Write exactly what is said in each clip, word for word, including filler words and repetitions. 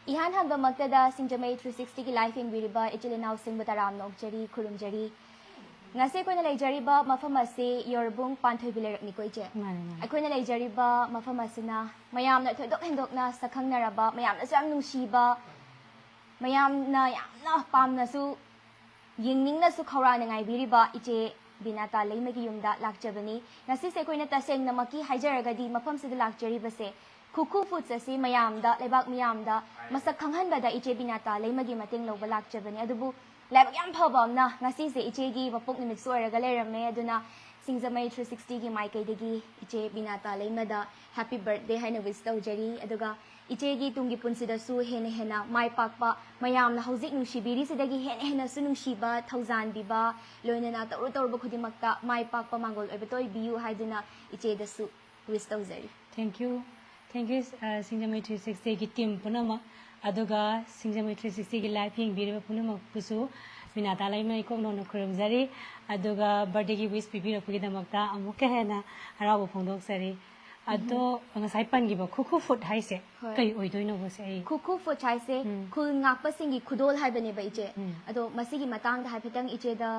ꯏꯍꯥꯟ ꯍꯥꯟꯕꯃꯛꯇꯗ ꯁꯤꯡꯖꯃꯩ three sixty ꯒꯤ live ꯌꯦꯡꯕꯤꯔꯤꯕ ꯏꯆꯤꯜ ꯏꯅꯥꯎꯁꯤꯡꯕꯨ ꯇꯔꯥꯝꯅ ꯑꯣꯛꯆꯔꯤ, ꯈꯨꯔꯨꯝꯖꯔꯤ꯫ ꯉꯁꯤ ꯑꯩꯈꯣꯏꯅ ꯂꯩꯖꯔꯤꯕ ꯃꯐꯝ ꯑꯁꯤ ꯌꯣꯔꯕꯨꯡ ꯄꯥꯟꯊꯣꯏꯕꯤ ꯂꯩꯔꯛꯅꯤꯀꯣ, ꯏꯆꯦ? ꯃꯥꯅꯦ, ꯃꯥꯅꯦ꯫ ꯑꯩꯈꯣꯏꯅ ꯂꯩꯖꯔꯤꯕ ꯃꯐꯝ ꯑꯁꯤꯅ ꯃꯌꯥꯝꯅ ꯊꯣꯏꯗꯣꯛ ꯍꯦꯟꯗꯣꯛꯅ ꯁꯛꯈꯪꯅꯔꯕ, ꯃꯌꯥꯝꯅꯁꯨ ꯌꯥꯝ ꯅꯨꯡꯁꯤꯕ, ꯃꯌꯥꯝꯅ ꯌꯥꯝꯅ ꯄꯥꯝꯅꯁꯨ ꯌꯦꯡꯅꯤꯡꯅꯁꯨ ꯈꯧꯔꯥꯡꯅ ꯉꯥꯏꯕꯤꯔꯤꯕ ꯏꯆꯦ ꯕꯤꯅꯥꯇꯥ ꯂꯩꯃꯒꯤ ꯌꯨꯝꯗ ꯂꯥꯛꯆꯕꯅꯤ꯫ ꯉꯁꯤꯁꯦ ꯑꯩꯈꯣꯏꯅ ꯇꯁꯦꯡꯅꯃꯛꯀꯤ ꯍꯥꯏꯖꯔꯒꯗꯤ ꯃꯐꯝꯁꯤꯗ ꯂꯥꯛꯆꯔꯤꯕꯁꯦ ꯈꯨꯈꯨ Foods ꯑꯁꯤ ꯃꯌꯥꯝꯗ, ꯂꯩꯕꯥꯛ ꯃꯤꯌꯥꯝꯗ ꯃꯁꯛ ꯈꯪꯍꯟꯕꯗ ꯏꯆꯦ ꯕꯤꯅꯥꯇꯥ ꯂꯩꯃꯒꯤ ꯃꯇꯦꯡ ꯂꯧꯕ ꯂꯥꯛꯆꯕꯅꯤ꯫ ꯑꯗꯨꯕꯨ ꯂꯥꯏꯕꯛ ꯌꯥꯝ ꯐꯕ ꯑꯃꯅ ꯉꯁꯤꯁꯦ ꯏꯆꯦꯒꯤ ꯃꯄꯣꯛ ꯅꯨꯃꯤꯠꯁꯨ ꯑꯣꯏꯔꯒ ꯂꯩꯔꯝꯃꯦ꯫ ꯑꯗꯨꯅ ꯁꯤꯡꯖꯃꯩ three sixty ꯒꯤ ꯃꯥꯏꯀꯩꯗꯒꯤ ꯏꯆꯦ ꯕꯤꯅꯥꯇꯥ ꯂꯩꯃꯗ happy birthday ꯍꯥꯏꯅ wish ꯇꯧꯖꯔꯤ꯫ ꯑꯗꯨꯒ ꯏꯆꯦꯒꯤ ꯇꯨꯡꯒꯤ ꯄꯨꯟꯁꯤꯗꯁꯨ ꯍꯦꯟꯅ ꯍꯦꯟꯅ ꯃꯥꯏ ꯄꯥꯛꯄ, ꯃꯌꯥꯝꯅ ꯍꯧꯖꯤꯛ ꯅꯨꯡꯁꯤꯕꯤꯔꯤꯁꯤꯗꯒꯤ ꯍꯦꯟꯅ ꯍꯦꯟꯅꯁꯨ ꯅꯨꯡꯁꯤꯕ, ꯊꯧꯖꯥꯟꯕꯤꯕ, ꯂꯣꯏꯅꯅ ꯇꯧꯔꯨ ꯇꯧꯔꯨꯕ ꯈꯨꯗꯤꯡꯃꯛꯇ ꯃꯥꯏ ꯄꯥꯛꯄ ꯃꯥꯡꯒꯣꯜ ꯑꯣꯏꯕꯇ ꯑꯣꯏꯕꯤꯌꯨ ꯍꯥꯏꯗꯨꯅ ꯏꯆꯦꯗꯁꯨ wish ꯇꯧꯖꯔꯤ꯫ Thank you. Thank you, uh, Singjamei three sixty ꯒꯤ team ꯄꯨꯝꯅꯃꯛ, ꯑꯗꯨꯒ ꯁꯤꯡꯖꯃꯩ three sixty ꯒꯤ live ꯌꯦꯡꯕꯤꯔꯤꯕ ꯄꯨꯝꯅꯃꯛꯄꯨꯁꯨ ꯕꯤꯅꯥꯇꯥ ꯂꯩꯃ ꯏꯀꯣꯛ ꯅꯧꯅ ꯈꯨꯔꯨꯝꯖꯔꯤ꯫ ꯑꯗꯨꯒ birthday ꯒꯤ wish ꯄꯤꯕꯤꯔꯛꯄꯒꯤꯗꯃꯛꯇ ꯑꯃꯨꯛꯀ ꯍꯦꯟꯅ ꯍꯔꯥꯎꯕ ꯐꯣꯡꯗꯣꯛꯆꯔꯤ꯫ ꯑꯗꯣ ꯉꯁꯥꯏ ꯄꯟꯈꯤꯕ ꯈꯨꯈꯨ Food ꯍꯥꯏꯁꯦ ꯍꯣꯏ꯫ ꯀꯩ ꯑꯣꯏꯗꯣꯏꯅꯣꯕ ꯁꯦ? ꯑꯩ ꯈꯨꯈꯨ Foods ꯍꯥꯏꯁꯦ ꯎꯝ꯫ ꯈꯨꯜ ꯉꯥꯛꯄꯁꯤꯡꯒꯤ ꯈꯨꯗꯣꯜ ꯍꯥꯏꯕꯅꯦꯕ, ꯏꯆꯦ꯫ ꯎꯝ꯫ ꯑꯗꯣ ꯃꯁꯤꯒꯤ ꯃꯇꯥꯡꯗ ꯍꯥꯏꯐꯦꯠꯇꯪ ꯏꯆꯦꯗ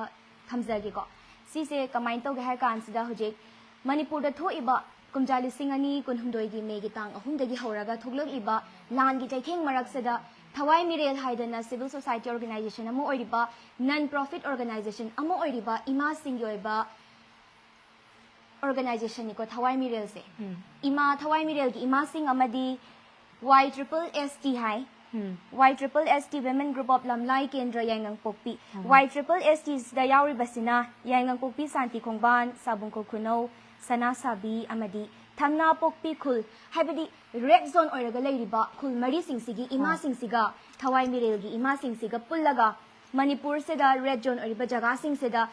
ꯊꯝꯖꯒꯦꯀꯣ꯫ ꯁꯤꯁꯦ ꯀꯃꯥꯏꯅ ꯇꯧꯒꯦ ꯍꯥꯏ ꯀꯥꯟꯁꯤꯗ, ꯍꯧꯖꯤꯛ ꯃꯅꯤꯄꯨꯔꯗ ꯊꯣꯛꯏꯕ ꯀꯨꯝꯖꯥ ꯂꯤꯁꯤꯡ ꯑꯅꯤ ꯀꯨꯟꯍꯨꯝꯗꯣꯏꯒꯤ ꯃꯦꯒꯤ ꯇꯥꯡ ꯑꯍꯨꯝꯗꯒꯤ ꯍꯧꯔꯒ ꯊꯣꯛꯂꯛꯂꯤꯕ ꯂꯥꯟꯒꯤ ꯆꯩꯊꯦꯡ ꯃꯔꯛꯁꯤꯗ ꯊꯋꯥꯏ ꯃꯤꯔꯦꯜ ꯍꯥꯏꯗꯅ civil society organization ꯑꯃ ꯑꯣꯏꯔꯤꯕ, non profit organization ꯑꯃ ꯑꯣꯏꯔꯤꯕ ꯏꯃꯥꯁꯤꯡꯒꯤ ꯑꯣꯏꯕ organization ꯅꯤꯀꯣ, ꯊꯋꯥꯏ ꯃꯤꯔꯦꯜꯁꯦ꯫ ꯎꯝ꯫ ꯏꯃꯥ, ꯊꯋꯥꯏ ꯃꯤꯔꯦꯜꯒꯤ ꯏꯃꯥꯁꯤꯡ ꯑꯃꯗꯤ Y triple S T high. Um. Y triple S T Women Group of ꯂꯝꯂꯥꯏ ꯀꯦꯟꯗ꯭ꯔ ꯌꯥꯏꯉꯪꯄꯣꯛꯄꯤ꯫ ꯎꯝ꯫ Y triple S T ꯁꯤꯗ ꯌꯥꯎꯔꯤꯕꯁꯤꯅ ꯌꯥꯏꯉꯪꯄꯣꯛꯄꯤ ꯁꯥꯟꯇꯤ ꯈꯣꯡꯕꯥꯟ, ꯁꯥꯕꯨꯡꯈꯣꯛ ꯈꯨꯅꯧ, ꯁꯅꯥꯁꯥꯕꯤ ꯑꯃꯗꯤ ꯊꯝꯅꯥꯄꯣꯛꯄꯤ ꯈꯨꯜ, ꯍꯥꯏꯕꯗꯤ red zone ꯑꯣꯏꯔꯒ ꯂꯩꯔꯤꯕ ꯈꯨꯜ ꯃꯔꯤꯁꯤꯡꯁꯤꯒꯤ ꯍꯣꯏ꯫ ꯏꯃꯥꯁꯤꯡꯁꯤꯒ, ꯊꯋꯥꯏ ꯃꯤꯔꯦꯜꯒꯤ ꯏꯃꯥꯁꯤꯡꯁꯤꯒ ꯄꯨꯜꯂꯒ ꯃꯅꯤꯄꯨꯔꯁꯤꯗ red zone ꯑꯣꯏꯔꯤꯕ ꯖꯒꯥꯁꯤꯡꯁꯤꯗ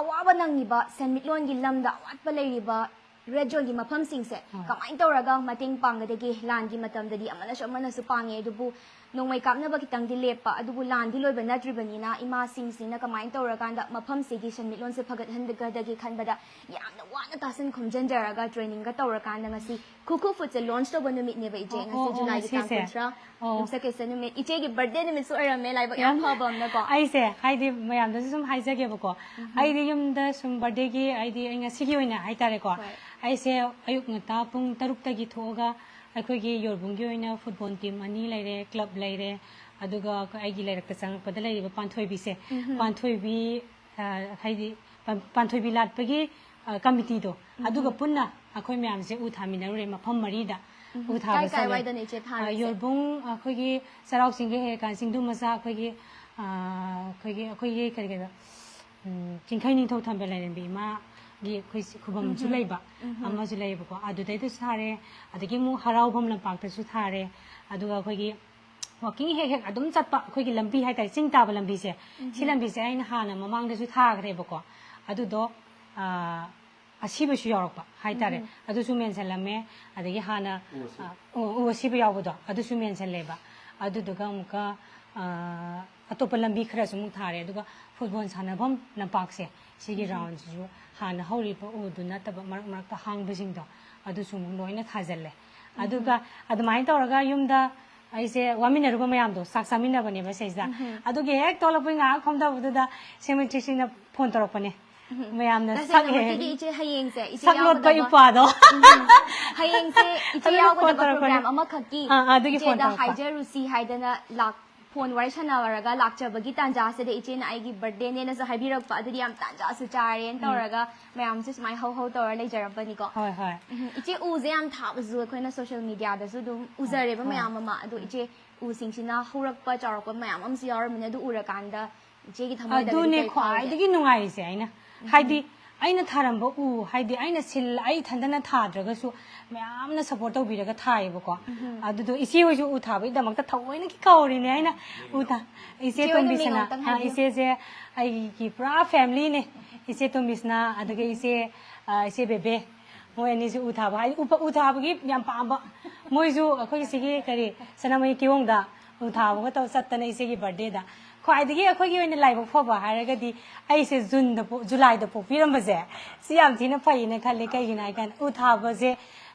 ꯑꯋꯥꯕ ꯅꯪꯉꯤꯕ, ꯁꯦꯟꯃꯤꯠꯂꯣꯟꯒꯤ ꯂꯝꯗ ꯑꯋꯥꯠꯄ ꯂꯩꯔꯤꯕ ꯔꯦꯗ ꯖꯣꯟꯒꯤ ꯃꯐꯝꯁꯤꯡꯁꯦ ꯍꯣꯏ꯫ ꯀꯃꯥꯏꯅ ꯇꯧꯔꯒ ꯃꯇꯦꯡ ꯄꯥꯡꯒꯗꯒꯦ? ꯂꯥꯟꯒꯤ ꯃꯇꯝꯗꯗꯤ ꯑꯃꯅꯁꯨ ꯑꯃꯅꯁꯨ ꯄꯥꯡꯉꯦ, ꯑꯗꯨꯕꯨ ꯅꯣꯡꯃꯩ ꯀꯥꯞꯅꯕ ꯈꯤꯇꯪꯗꯤ ꯂꯦꯞꯄ, ꯑꯗꯨꯕꯨ ꯂꯥꯟꯗꯤ ꯂꯣꯏꯕ ꯅꯠꯇ꯭ꯔꯤꯕꯅꯤꯅ ꯏꯃꯥꯁꯤꯡꯁꯤꯅ ꯀꯃꯥꯏꯅ ꯇꯧꯔꯀꯥꯟꯗ ꯃꯐꯝꯁꯤꯒꯤ ꯁꯦꯟꯃꯤꯠꯂꯣꯟꯁꯦ ꯐꯒꯠꯍꯟꯒꯗꯒꯦ ꯈꯟꯕꯗ ꯌꯥꯝꯅ ꯋꯥꯅ ꯇꯥꯁꯤꯟ ꯈꯣꯝꯖꯤꯟꯖꯔꯒ ꯇ꯭ꯔꯦꯅꯤꯡꯒ ꯇꯧꯔꯀꯥꯟꯗ ꯉꯁꯤ ꯈꯨꯈꯨ ꯐꯨꯗꯁꯦ ꯂꯣꯟꯆ ꯇꯧꯕ ꯅꯨꯃꯤꯠꯅꯦꯕ, ꯏꯆꯦ꯫ ꯑꯣ, ꯉꯁꯤ ꯑꯣ, ꯑꯣ, ꯖꯨꯂꯥꯏꯒꯤ ꯇꯥꯡ ꯉꯁꯤꯁꯦ꯫ ꯀꯨꯟꯊ꯭ꯔꯥ ꯑꯣ꯫ ꯌꯨꯝꯁꯀꯩꯁ ꯅꯨꯃꯤꯠ꯫ ꯏꯆꯦꯒꯤ ꯕꯔꯊꯗꯦ ꯅꯨꯃꯤꯠꯁꯨ ꯑꯣꯏꯔꯝꯃꯦ, ꯂꯥꯏꯕꯛ ꯌꯥꯝ ꯐꯕ ꯑꯃꯅꯀꯣ꯫ ꯑꯩꯁꯦ ꯍꯥꯏꯗꯤ ꯃꯌꯥꯝꯗꯁꯨ ꯁꯨꯝ ꯍꯥꯏꯖꯒꯦꯕꯀꯣ꯫ ꯑꯩꯗꯤ ꯌꯨꯝꯗ ꯁꯨꯝ ꯕꯔꯊꯗꯦꯒꯤ, ꯍꯥꯏꯗꯤ ꯑꯩ ꯉꯁꯤꯒꯤ ꯑꯣꯏꯅ ꯍꯥꯏꯇꯥꯔꯦꯀꯣ, ꯍꯣꯏ꯫ ꯑꯩꯁꯦ ꯑꯌꯨꯛ ꯉꯟꯇꯥ ꯄꯨꯡ ꯇꯔꯨꯛꯇꯒꯤ ꯊꯣꯛꯑꯒ ꯑꯩꯈꯣꯏꯒꯤ ꯌꯣꯔꯕꯨꯡꯒꯤ ꯑꯣꯏꯅ ꯐꯨꯠꯕꯣꯜ ꯇꯤꯝ ꯑꯅꯤ ꯂꯩꯔꯦ, ꯀ꯭ꯂꯕ ꯂꯩꯔꯦ, ꯑꯗꯨꯒ ꯑꯩꯒꯤ ꯂꯩꯔꯛꯇ ꯆꯪꯉꯛꯄꯗ ꯂꯩꯔꯤꯕ ꯄꯥꯟꯊꯣꯏꯕꯤꯁꯦ, ꯄꯥꯟꯊꯣꯏꯕꯤ, ꯑ, ꯍꯥꯏꯗꯤ ꯄꯥꯟ-, ꯄꯥꯟꯊꯣꯏꯕꯤ ꯂꯥꯠꯄꯒꯤ, ꯑ, ꯀꯃꯤꯇꯤꯗꯣ, ꯑꯗꯨꯒ ꯄꯨꯟꯅ ꯑꯩꯈꯣꯏ ꯃꯌꯥꯝꯁꯦ ꯎ ꯊꯥꯃꯤꯟꯅꯔꯨꯔꯦ ꯃꯐꯝ ꯃꯔꯤꯗ꯫ ꯎ ꯊꯥꯕ ꯀꯥꯏ ꯆꯠꯂꯦ꯫ ꯀꯥꯏꯋꯥꯏꯗꯅꯣ ꯏꯆꯦ ꯑ, ꯊꯥꯔꯤꯁꯦ? ꯌꯣꯔꯕꯨꯡ ꯑꯩꯈꯣꯏꯒꯤ ꯆꯩꯔꯥꯎ ꯆꯤꯡꯒ ꯍꯦꯛꯀꯥꯟ ꯆꯤꯡꯗꯨ ꯃꯆꯥ ꯑꯩꯈꯣꯏꯒꯤ, ꯑ, ꯑꯩꯈꯣꯏꯒꯤ, ꯑꯩꯈꯣꯏꯒꯤ ꯀꯔꯤ ꯀꯔꯤ, ꯎꯝ, ꯆꯤꯡꯈꯩ ꯅꯤꯡꯊꯧ ꯊꯝꯕ ꯂꯥꯏꯔꯦꯝꯕꯤ ꯏꯃꯥꯒꯤ ꯑꯩꯈꯣꯏ ꯈꯨꯕꯝꯁꯨ ꯂꯩꯕ ꯑꯃꯁꯨ ꯂꯩꯌꯦꯕꯀꯣ, ꯑꯗꯨꯗꯩꯗꯁꯨ ꯊꯥꯔꯦ꯫ ꯑꯗꯒꯤ ꯑꯃꯨꯛ ꯍꯔꯥꯎꯐꯝ ꯂꯝꯄꯥꯛꯇꯁꯨ ꯊꯥꯔꯦ꯫ ꯑꯗꯨꯒ ꯑꯩꯈꯣꯏꯒꯤ ꯋꯥꯀꯤꯡ ꯍꯦꯛ ꯍꯦꯛ ꯑꯗꯨꯝ ꯆꯠꯄ ꯑꯩꯈꯣꯏꯒꯤ ꯂꯝꯕꯤ ꯍꯥꯏꯇꯥꯔꯦ, ꯆꯤꯡ ꯇꯥꯕ ꯂꯝꯕꯤꯁꯦ, ꯁꯤ ꯂꯝꯕꯤꯁꯦ ꯑꯩꯅ ꯍꯥꯟꯅ ꯃꯃꯥꯡꯗꯁꯨ ꯊꯥꯈ꯭ꯔꯦꯕꯀꯣ꯫ ꯑꯗꯨꯗꯣ, ꯑ, ꯑꯁꯤꯕꯁꯨ ꯌꯥꯎꯔꯛꯄ ꯍꯥꯏꯇꯥꯔꯦ, ꯑꯗꯨꯁꯨ ꯃꯦꯟꯁꯤꯜꯂꯝꯃꯦ꯫ ꯑꯗꯒꯤ ꯍꯥꯟꯅ, ꯑ, ꯎ, ꯎ ꯑꯁꯤꯕ ꯌꯥꯎꯕꯗꯣ ꯑꯗꯨꯁꯨ ꯃꯦꯟꯁꯤꯜꯂꯦꯕ꯫ ꯑꯗꯨꯗꯨꯒ ꯑꯃꯨꯛꯀ, ꯑ, ꯑꯇꯣꯞꯄ ꯂꯝꯕꯤ ꯈꯔꯁꯨ ꯑꯃꯨꯛ ꯊꯥꯔꯦ꯫ ꯑꯗꯨꯒ ꯐꯨꯠꯕꯣꯜ ꯁꯥꯟꯅꯐꯝ ꯂꯝꯄꯥꯛꯁꯦ, ꯁꯤꯒꯤ ꯔꯥꯎꯟꯁꯤꯁꯨ ꯍꯥꯟꯅ ꯍꯧꯔꯤꯕ ꯎꯗꯨ ꯅꯠꯇꯕ ꯃꯔꯛ ꯃꯔꯛꯇ ꯍꯥꯡꯕꯁꯤꯡꯗꯣ, ꯑꯗꯨꯁꯨ ꯑꯃꯨꯛ ꯂꯣꯏꯅ ꯊꯥꯖꯤꯜꯂꯦ꯫ ꯑꯗꯨꯒ ꯑꯗꯨꯃꯥꯏꯅ ꯇꯧꯔꯒ ꯌꯨꯝꯗ ꯑꯩꯁꯦ ꯋꯥꯃꯤꯟꯅꯔꯨꯕ ꯃꯌꯥꯝꯗꯣ ꯆꯥꯛ ꯆꯥꯃꯤꯟꯅꯕꯅꯦꯕ ꯁꯤꯗꯩꯁꯤꯗ꯫ ꯑꯗꯨꯒꯤ ꯍꯦꯛ ꯊꯣꯛꯂꯛꯄꯩ ꯉꯥꯏꯍꯥꯛ ꯐꯝꯊꯕꯗꯨꯗ ꯁꯦꯃꯤꯇ꯭ꯔꯤꯁꯤꯡꯅ ꯐꯣꯟ ꯇꯧꯔꯛꯄꯅꯦ꯫ ꯃꯌꯥꯝꯅ ꯁꯛ ꯍꯦꯛ ꯇꯁꯦꯡꯅꯃꯛꯀꯤꯗꯤ ꯏꯆꯦ ꯍꯌꯦꯡꯁꯦ ꯏꯆꯦ ꯁꯛ ꯂꯣꯠꯄ ꯌꯥꯎꯒꯗꯕ ꯏꯄ꯭ꯋꯥꯗꯣ꯫ ꯍꯌꯦꯡꯁꯦ ꯏꯆꯦ ꯑꯗꯨꯅ ꯌꯥꯎꯒꯗꯕ ꯐꯣꯟ ꯇꯧꯔꯛꯄꯅꯦ꯫ ꯄ꯭ꯔꯣꯒ꯭ꯔꯥꯝ ꯑꯃꯈꯛꯀꯤ ꯑꯥ, ꯑꯥ, ꯑꯗꯨꯒꯤ ꯐꯣꯟ ꯏꯆꯦꯗ ꯇꯧꯔꯛꯄ꯫ ꯍꯥꯏꯖꯔꯨꯁꯤ ꯍꯥꯏꯗꯅ ꯂꯥꯛ ꯐꯣꯟ ꯋꯥꯔꯤ ꯁꯥꯟꯅꯔꯒ ꯂꯥꯛꯆꯕꯒꯤ ꯇꯥꯟꯖꯥꯁꯤꯗ ꯏꯆꯦꯅ ꯑꯩꯒꯤ ꯕꯔꯊꯗꯦꯅꯦꯅꯁꯨ ꯍꯥꯏꯕꯤꯔꯛꯄ, ꯑꯗꯨꯗꯤ ꯌꯥꯝ ꯇꯥꯟꯖꯥꯁꯨ ꯆꯥꯔꯦꯅ ꯇꯧꯔꯒ ꯃꯌꯥꯝꯁꯦ ꯁꯨꯃꯥꯏꯅ ꯍꯧ ꯍꯧ ꯇꯧꯔ ꯂꯩꯖꯔꯝꯕꯅꯤꯀꯣ꯫ ꯍꯣꯏ, ꯍꯣꯏ꯫ ꯎꯝ, ꯏꯆꯦ ꯎꯁꯦ ꯌꯥꯝ ꯊꯥꯕꯁꯨ ꯑꯩꯈꯣꯏꯅ ꯁꯣꯁꯤꯌꯦꯜ ꯃꯤꯗꯤꯌꯥꯗꯁꯨ ꯑꯗꯨꯝ ꯎꯖꯔꯦꯕ ꯍꯣꯏ꯫ ꯑꯗꯨꯅꯦ ꯀꯔꯤ ꯐꯥꯎꯒꯦ? ꯈ꯭ꯋꯥꯏꯗꯒꯤ ꯅꯨꯡꯉꯥꯏꯔꯤꯁꯦ ꯑꯩꯅ꯫ ꯍꯥꯏꯗꯤ ꯑꯩꯅ ꯊꯥꯔꯝꯕ ꯎ, ꯍꯥꯏꯗꯤ ꯑꯩꯅ ꯁꯤꯜ-, ꯑꯩ ꯏꯊꯟꯗꯅ ꯊꯥꯗ꯭ꯔꯒꯁꯨ ꯃꯌꯥꯝꯅ ꯁꯞꯄꯣꯔꯠ ꯇꯧꯕꯤꯔꯒ ꯊꯥꯏꯌꯦꯕꯀꯣ꯫ ꯑꯗꯨꯗꯣ ꯏꯆꯦ ꯍꯣꯏꯁꯨ ꯎ ꯊꯥꯕꯒꯤꯗꯃꯛꯇ ꯊꯑꯣꯏꯅꯀꯤ ꯀꯧꯔꯤꯅꯦ ꯑꯩꯅ꯫ ꯎ ꯊꯥ-, ꯏꯆꯦ ꯏꯆꯦ ꯍꯣꯏ ꯃꯃꯤꯡ ꯇꯣꯝꯕꯤꯁꯅꯥ, ꯑꯃꯨꯛꯇꯪ ꯑ, ꯍꯥꯏꯕꯤꯌꯨ꯫ ꯏꯆꯦꯁꯦ ꯑꯩꯒꯤ ꯄꯨꯔꯥ ꯐꯦꯃꯤꯂꯤꯅꯦ꯫ ꯏꯆꯦ ꯇꯣꯝꯕꯤꯁꯅꯥ, ꯑꯗꯨꯒ ꯏꯆꯦ, ꯑ, ꯏꯆꯦ ꯕꯦꯕꯦ, ꯃꯣꯏ ꯑꯅꯤꯁꯨ ꯎ ꯊꯥꯕ ꯍꯥꯏꯗꯤ ꯎ ꯎ ꯊꯥꯕꯒꯤ ꯌꯥꯝ ꯄꯥꯝꯕ꯫ ꯃꯣꯏꯁꯨ ꯑꯩꯈꯣꯏꯒꯤ ꯁꯤꯒꯤ ꯀꯔꯤ ꯁꯅꯥꯃꯍꯤ ꯀꯤꯍꯣꯡꯗ ꯎ ꯊꯥꯕꯒ ꯇꯧ ꯆꯠꯇꯅ ꯏꯆꯦꯒꯤ ꯕꯥꯔꯗꯦꯗ꯫ ꯈ꯭ꯋꯥꯏꯗꯒꯤ ꯑꯩꯈꯣꯏꯒꯤ ꯑꯣꯏꯅ ꯂꯥꯏꯕꯛ ꯐꯕ ꯍꯥꯏꯔꯒꯗꯤ ꯑꯩꯁꯦ ꯖꯨꯟꯗ ꯄꯣ- ꯖꯨꯂꯥꯏꯗ ꯄꯣꯛꯄꯤꯔꯝꯕꯁꯦ ꯁꯤ ꯌꯥꯝ ꯊꯤꯅ ꯐꯩꯌꯦꯅ ꯈꯜꯂꯦ꯫ ꯀꯩꯒꯤꯅꯣ ꯍꯥꯏ ꯀꯥꯟꯗ ꯎ ꯊꯥꯕꯁꯦ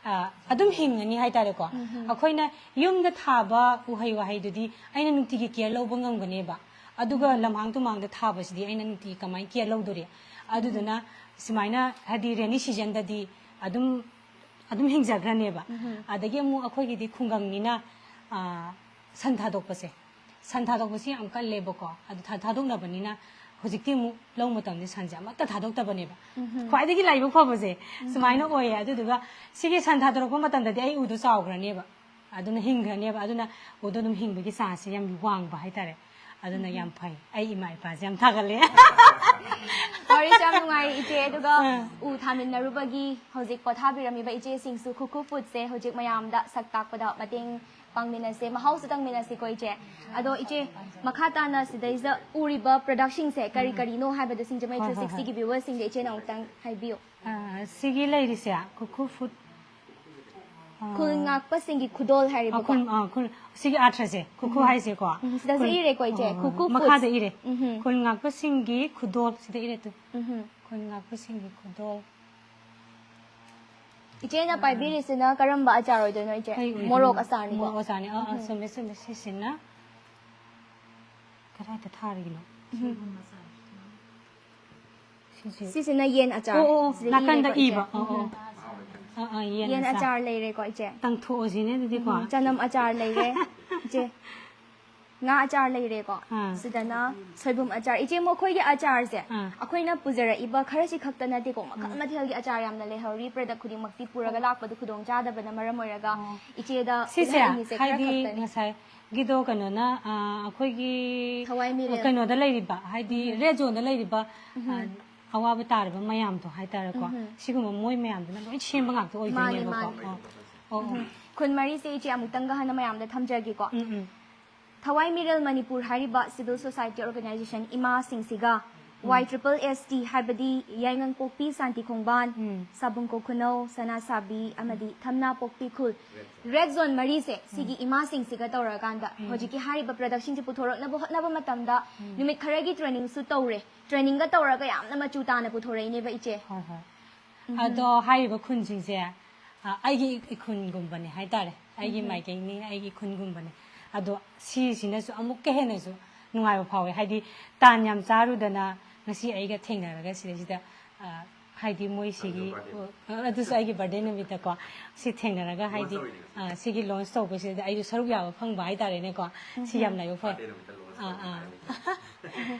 ꯑ, ꯑꯗꯨꯝ ꯍꯤꯡꯉꯅꯤ ꯍꯥꯏꯇꯥꯔꯦꯀꯣ꯫ ꯑꯩꯈꯣꯏꯅ ꯌꯨꯝꯗ ꯊꯥꯕ ꯎꯍꯩ ꯋꯥꯍꯩꯗꯨꯗꯤ ꯑꯩꯅ ꯅꯨꯡꯇꯤꯒꯤ ꯀꯦꯌꯔ ꯂꯧꯕ ꯉꯝꯒꯅꯦꯕ꯫ ꯑꯗꯨꯒ ꯂꯝꯍꯥꯡ ꯇꯨꯃꯥꯡꯗ ꯊꯥꯕꯁꯤꯗꯤ ꯑꯩꯅ ꯅꯨꯡꯇꯤꯒꯤ ꯀꯃꯥꯏꯅ ꯀꯦꯌꯔ ꯂꯧꯗꯣꯔꯤ? ꯑꯗꯨꯗꯨꯅ ꯁꯨꯃꯥꯏꯅ ꯍꯥꯏꯗꯤ ꯔꯦꯅꯤ ꯁꯤꯖꯟꯗꯗꯤ ꯑꯗꯨꯝ ꯑꯗꯨꯝ ꯍꯤꯡꯖꯈ꯭ꯔꯅꯦꯕ꯫ ꯑꯗꯒꯤ ꯑꯃꯨꯛ ꯑꯩꯈꯣꯏꯒꯤꯗꯤ ꯈꯨꯡꯒꯪꯅꯤꯅ ꯑ, ꯁꯟ ꯊꯥꯗꯣꯛꯄꯁꯦ, ꯁꯟ ꯊꯥꯗꯣꯛꯄꯁꯤ ꯌꯥꯝ ꯀꯜꯂꯦꯕꯀꯣ꯫ ꯑꯗꯨ ꯊꯥ- ꯊꯥꯗꯣꯛꯅꯕꯅꯤꯅ ꯍꯧꯖꯤꯛꯇꯤ ꯑꯃꯨꯛ ꯂꯧ ꯃꯇꯝꯗꯤ ꯁꯟꯁꯦ ꯑꯃꯠꯇ ꯊꯥꯗꯣꯛꯇꯕꯅꯦꯕ꯫ ꯈ꯭ꯋꯥꯏꯗꯒꯤ ꯂꯥꯏꯕꯛ ꯐꯕꯁꯦ ꯁꯨꯃꯥꯏꯅ ꯑꯣꯏꯌꯦ꯫ ꯑꯗꯨꯗꯨꯒ ꯁꯤꯒꯤ ꯁꯟ ꯊꯥꯗꯣꯔꯛꯄ ꯃꯇꯝꯗꯗꯤ ꯑꯩ ꯎꯗꯣ ꯆꯥꯎꯈ꯭ꯔꯅꯦꯕ, ꯑꯗꯨꯅ ꯍꯤꯡꯈ꯭ꯔꯅꯦꯕ꯫ ꯑꯗꯨꯅ ꯎꯗꯣ ꯑꯗꯨꯝ ꯍꯤꯡꯕꯒꯤ ꯆꯥꯟꯁꯁꯦ ꯌꯥꯝ ꯋꯥꯡꯕ ꯍꯥꯏꯇꯥꯔꯦ꯫ ꯑꯗꯨꯅ ꯌꯥꯝ ꯐꯩ꯫ ꯑꯩ ꯏꯃꯥ ꯏꯄꯥꯁꯦ ꯌꯥꯝ ꯊꯥꯒꯠꯂꯦ꯫ ꯋꯥꯔꯤꯁꯦ ꯌꯥꯝ ꯅꯨꯡꯉꯥꯏ ꯏꯆꯦ꯫ ꯑꯗꯨꯒ ꯎ ꯊꯥꯃꯤꯟꯅꯔꯨꯕꯒꯤ ꯍꯧꯖꯤꯛ ꯄꯣꯊꯥꯕꯤꯔꯝꯃꯤꯕ ꯏꯆꯦꯁꯤꯡꯁꯨ ꯈꯨꯈꯨ ꯐꯨꯗꯁꯦ ꯍꯧꯖꯤꯛ ꯃꯌꯥꯝꯗ ꯁꯛ ꯇꯥꯛꯄꯗ ꯃꯇꯦꯡ ꯄꯥꯡꯃꯤꯟꯅꯁꯦ, ꯃꯍꯥꯎꯁꯨ ꯇꯪꯃꯤꯟꯅꯁꯤꯀꯣ ꯏꯆꯦ꯫ ꯑꯗꯣ ꯏꯆꯦ, ꯃꯈꯥ ꯇꯥꯅ ꯁꯤꯗꯩꯁꯤꯗ ꯎꯔꯤꯕ ꯄ꯭ꯔꯗꯛꯁꯤꯡꯁꯦ ꯀꯔꯤ ꯀꯔꯤꯅꯣ ꯍꯥꯏꯕꯗꯣ ꯁꯤꯡꯖꯃꯩ ꯍꯣꯏ, ꯊ꯭ꯔꯤ ꯍꯣꯏ, ꯍꯣꯏ꯫ ꯁꯤꯛꯁꯇꯤꯒꯤ ꯚ꯭ꯌꯨꯋꯔꯁꯤꯡꯗ ꯏꯆꯦꯅ ꯑꯃꯨꯛꯇꯪ ꯍꯥꯏꯕꯤꯌꯨ꯫ ꯑ, ꯁꯤꯒꯤ ꯂꯩꯔꯤꯁꯦ ꯈꯨꯈꯨ ꯐꯨꯗ꯫ ꯈꯨꯜ ꯉꯥꯛꯄꯁꯤꯡꯒꯤ ꯈꯨꯗꯣꯜ ꯑ, ꯍꯥꯏꯔꯤꯕꯀꯣ꯫ ꯈꯨꯜ, ꯑ, ꯈꯨꯜ, ꯁꯤꯒꯤ ꯑꯥꯔꯊꯁꯦ ꯈꯨꯈꯨ ꯍꯥꯏꯁꯦꯀꯣ꯫ ꯎꯝ, ꯁꯤꯗꯁꯨ ꯈꯨꯜ, ꯏꯔꯦꯀꯣ ꯏꯆꯦ, ꯑ, ꯈꯨꯈꯨ ꯃꯈꯥꯗ ꯐꯨꯗ꯫ ꯏꯔꯦ꯫ ꯎꯝ꯫ ꯈꯨꯜ ꯉꯥꯛꯄꯁꯤꯡꯒꯤ ꯈꯨꯗꯣꯜ ꯁꯤꯗ ꯏꯔꯦ ꯇꯨ꯫ ꯎꯝ꯫ ꯈꯨꯜ ꯉꯥꯛꯄꯁꯤꯡꯒꯤ ꯈꯨꯗꯣꯜ꯫ ꯏꯆꯦꯅ ꯄꯥꯏꯕꯤꯔꯤꯁꯤꯅ ꯀꯔꯝꯕ ꯑꯆꯥꯔ ꯑꯣꯏꯗꯣꯏꯅꯣ ꯏꯆꯦ? ꯀꯩ ꯑꯣꯏꯗꯣꯏꯅꯣ? ꯃꯣꯔꯣꯛ ꯑꯆꯥꯔꯅꯤꯀꯣ꯫ ꯃꯣꯔꯣꯛ ꯑꯆꯥꯔꯅꯤ꯫ ꯑꯥ, ꯑꯥ, ꯆꯨꯝꯃꯦ, ꯆꯨꯝꯃꯦ꯫ ꯁꯤꯁꯤꯅ ꯀꯗꯥꯏꯗ ꯊꯥꯔꯤꯅꯣ? ꯁꯤꯁꯦ꯫ ꯁꯤꯁꯤꯅ ꯌꯦꯟ ꯑꯆꯥꯔ꯫ ꯑꯣ, ꯑꯣ, ꯑꯣ, ꯁꯤꯗ ꯅꯥꯀꯟꯗ ꯏꯔꯦꯀꯣ ꯏꯆꯦ꯫ ꯏꯕ꯫ ꯑꯣ, ꯑꯣ꯫ ꯑꯥ, ꯑꯥ, ꯌꯦꯟ ꯌꯦꯟ ꯑꯆꯥꯔ꯫ ꯑꯆꯥꯔ ꯂꯩꯔꯦꯀꯣ ꯏꯆꯦ꯫ ꯇꯪꯊꯣꯛꯑꯁꯤꯅꯦ ꯑꯗꯨꯗꯤꯀꯣ꯫ ꯎꯝ, ꯆꯅꯝ ꯑꯆꯥꯔ ꯂꯩꯔꯦ ꯏꯆꯦ꯫ ꯉꯥ ꯑꯆꯥꯔ ꯂꯩꯔꯦꯀꯣ꯫ ꯑꯥ꯫ ꯁꯤꯗꯅ ꯁꯣꯏꯕꯨꯝ ꯑꯆꯥꯔ꯫ ꯏꯆꯦ, ꯃꯈꯣꯏꯒꯤ ꯑꯆꯥꯔꯁꯦ ꯑꯥ꯫ ꯑꯩꯈꯣꯏꯅ ꯄꯨꯖꯔꯛꯏꯕ ꯈꯔꯁꯤ ꯈꯛꯇ ꯅꯠꯇꯦꯀꯣ, ꯃꯈꯜ ꯃꯊꯦꯜꯒꯤ ꯑꯆꯥꯔ ꯌꯥꯝꯅ ꯂꯩꯍꯧꯔꯤ꯫ ꯄ꯭ꯔꯗꯛ ꯈꯨꯗꯤꯡꯃꯛꯇꯤ ꯄꯨꯔꯒ ꯂꯥꯛꯄꯗ ꯈꯨꯗꯣꯡ ꯆꯥꯗꯕꯅ ꯃꯔꯝ ꯑꯣꯏꯔꯒ ꯏꯆꯦꯗ ꯁꯤꯁꯦ ꯎꯠꯍꯟꯅꯤꯡꯉꯤꯁꯦ ꯈꯔ ꯍꯥꯏꯗꯤ ꯈꯛꯇꯅꯤ꯫ ꯉꯁꯥꯏꯒꯤꯗꯣ ꯀꯩꯅꯣꯅ, ꯑ, ꯑꯩꯈꯣꯏꯒꯤ ꯊꯋꯥꯏ ꯃꯤꯔꯦꯜ꯫ ꯀꯩꯅꯣꯗ ꯂꯩꯔꯤꯕ, ꯍꯥꯏꯗꯤ ꯔꯦꯗ ꯖꯣꯟꯗ ꯂꯩꯔꯤꯕ, ꯑ, ꯑꯋꯥꯕ ꯇꯥꯔꯤꯕ ꯃꯌꯥꯝꯗꯣ ꯍꯥꯏꯇꯥꯔꯦꯀꯣ꯫ ꯁꯤꯒꯨꯝꯕ ꯃꯣꯏ ꯃꯌꯥꯝꯗꯨꯅ ꯂꯣꯏ ꯁꯦꯝꯕ ꯉꯥꯛꯇ ꯑꯣꯏꯗꯣꯏꯅꯦꯕꯀꯣ꯫ ꯃꯥꯅꯤ, ꯃꯥꯅꯤ꯫ ꯑꯣ, ꯑꯣ, ꯑꯣ꯫ ꯈꯨꯟ ꯃꯔꯤꯁꯦ ꯏꯆꯦ ꯑꯃꯨꯛꯇꯪꯒ ꯍꯟꯅ ꯃꯌꯥꯝꯗ ꯊꯝꯖꯒꯦꯀꯣ꯫ ꯎꯝ, ꯎꯝ꯫ ꯊꯋꯥꯏ ꯃꯤꯔꯦꯜ ꯃꯅꯤꯄꯨꯔ ꯍꯥꯏꯔꯤꯕ civil society organization ꯏꯃꯥꯁꯤꯡꯁꯤꯒ ꯋꯥꯏ ꯇ꯭ꯔꯤꯄꯜ ꯑꯦꯁ ꯇꯤ ꯍꯥꯏꯕꯗꯤ ꯌꯥꯏꯉꯪꯄꯣꯛꯄꯤ ꯁꯥꯟꯇꯤ ꯈꯣꯡꯕꯥꯟ, ꯎꯝ꯫ ꯁꯥꯕꯨꯡ ꯀꯣꯈꯨꯅꯧ, ꯁꯅꯥꯁꯥꯕꯤ ꯑꯃꯗꯤ ꯊꯝꯅꯥ ꯄꯣꯛꯄꯤ ꯈꯨꯜ꯫ ꯔꯦꯗ ꯖꯣꯟ ꯃꯔꯤꯁꯦ ꯁꯤꯒꯤ ꯏꯃꯥꯁꯤꯡꯁꯤꯒ ꯇꯧꯔꯀꯥꯟꯗ ꯎꯝ꯫ ꯍꯧꯖꯤꯛꯀꯤ ꯍꯥꯏꯔꯤꯕ ꯄ꯭ꯔꯗꯛꯁꯤꯡꯁꯦ ꯄꯨꯊꯣꯔꯛꯅꯕ ꯍꯣꯠꯅꯕ ꯃꯇꯝꯗ ꯎꯝ꯫ ꯅꯨꯃꯤꯠ ꯈꯔꯒꯤ ꯇ꯭ꯔꯦꯅꯤꯡꯁꯨ ꯇꯧꯔꯦ꯫ ꯇ꯭ꯔꯦꯅꯤꯡꯒ ꯇꯧꯔꯒ ꯌꯥꯝꯅ ꯃꯆꯨ ꯇꯥꯅ ꯄꯨꯊꯣꯔꯛꯏꯅꯦꯕ, ꯏꯆꯦ꯫ ꯍꯣꯏ, ꯍꯣꯏ꯫ ꯎꯝ꯫ ꯑꯗꯣ ꯍꯥꯏꯔꯤꯕ ꯈꯨꯟꯁꯤꯡꯁꯦ, ꯑ, ꯑꯩꯒꯤ ꯏꯈꯨꯟꯒꯨꯝꯕꯅꯦ ꯍꯥꯏꯇꯥꯔꯦ꯫ ꯑꯩꯒꯤ ꯎꯝ꯫ ꯃꯥꯏꯀꯩꯅꯤ, ꯑꯩꯒꯤ ꯏꯈꯨꯟꯒꯨꯝꯕꯅꯦ꯫ ꯑꯗꯣ ꯁꯤꯁꯤꯅꯁꯨ ꯑꯃꯨꯛꯀ ꯍꯦꯟꯅꯁꯨ ꯅꯨꯡꯉꯥꯏꯕ ꯐꯥꯎꯋꯦ꯫ ꯍꯥꯏꯗꯤ ꯇꯥꯟ ꯌꯥꯝ ꯆꯥꯔꯨꯗꯅ ꯉꯁꯤ ꯑꯩꯒ ꯊꯦꯡꯅꯔꯒ ꯁꯤꯗꯩꯁꯤꯗ, ꯑ, ꯍꯥꯏꯗꯤ ꯃꯣꯏ ꯁꯤꯒꯤ, ꯑꯗꯨꯁꯨ ꯕꯥꯔꯗꯦ ꯅꯨꯃꯤꯠ꯫ ꯑ, ꯑꯗꯨꯁꯨ ꯑꯩꯒꯤ ꯕꯥꯔꯗꯦ ꯅꯨꯃꯤꯠꯇꯀꯣ ꯁꯤ ꯊꯦꯡꯅꯔꯒ ꯂꯣꯟꯁ ꯍꯥꯏꯗꯤ, ꯇꯧꯔꯤꯅꯦ ꯉꯁꯤ꯫ ꯑ, ꯁꯤꯒꯤ ꯂꯣꯟꯁ ꯇꯧꯕꯁꯤꯗ ꯑꯩꯁꯨ ꯁꯔꯨꯛ ꯌꯥꯕ ꯐꯪꯕ ꯍꯥꯏꯇꯥꯔꯦꯅꯦꯀꯣ꯫ ꯁꯤ ꯌꯥꯝ ꯂꯥꯏꯕꯛ ꯐꯩ꯫ ꯕꯥꯔꯗꯦ ꯅꯨꯃꯤꯠꯇ ꯂꯣꯟꯁ ꯑꯥ, ꯇꯧꯕ ꯑꯥ꯫ ꯍꯥꯏꯕꯅꯤ꯫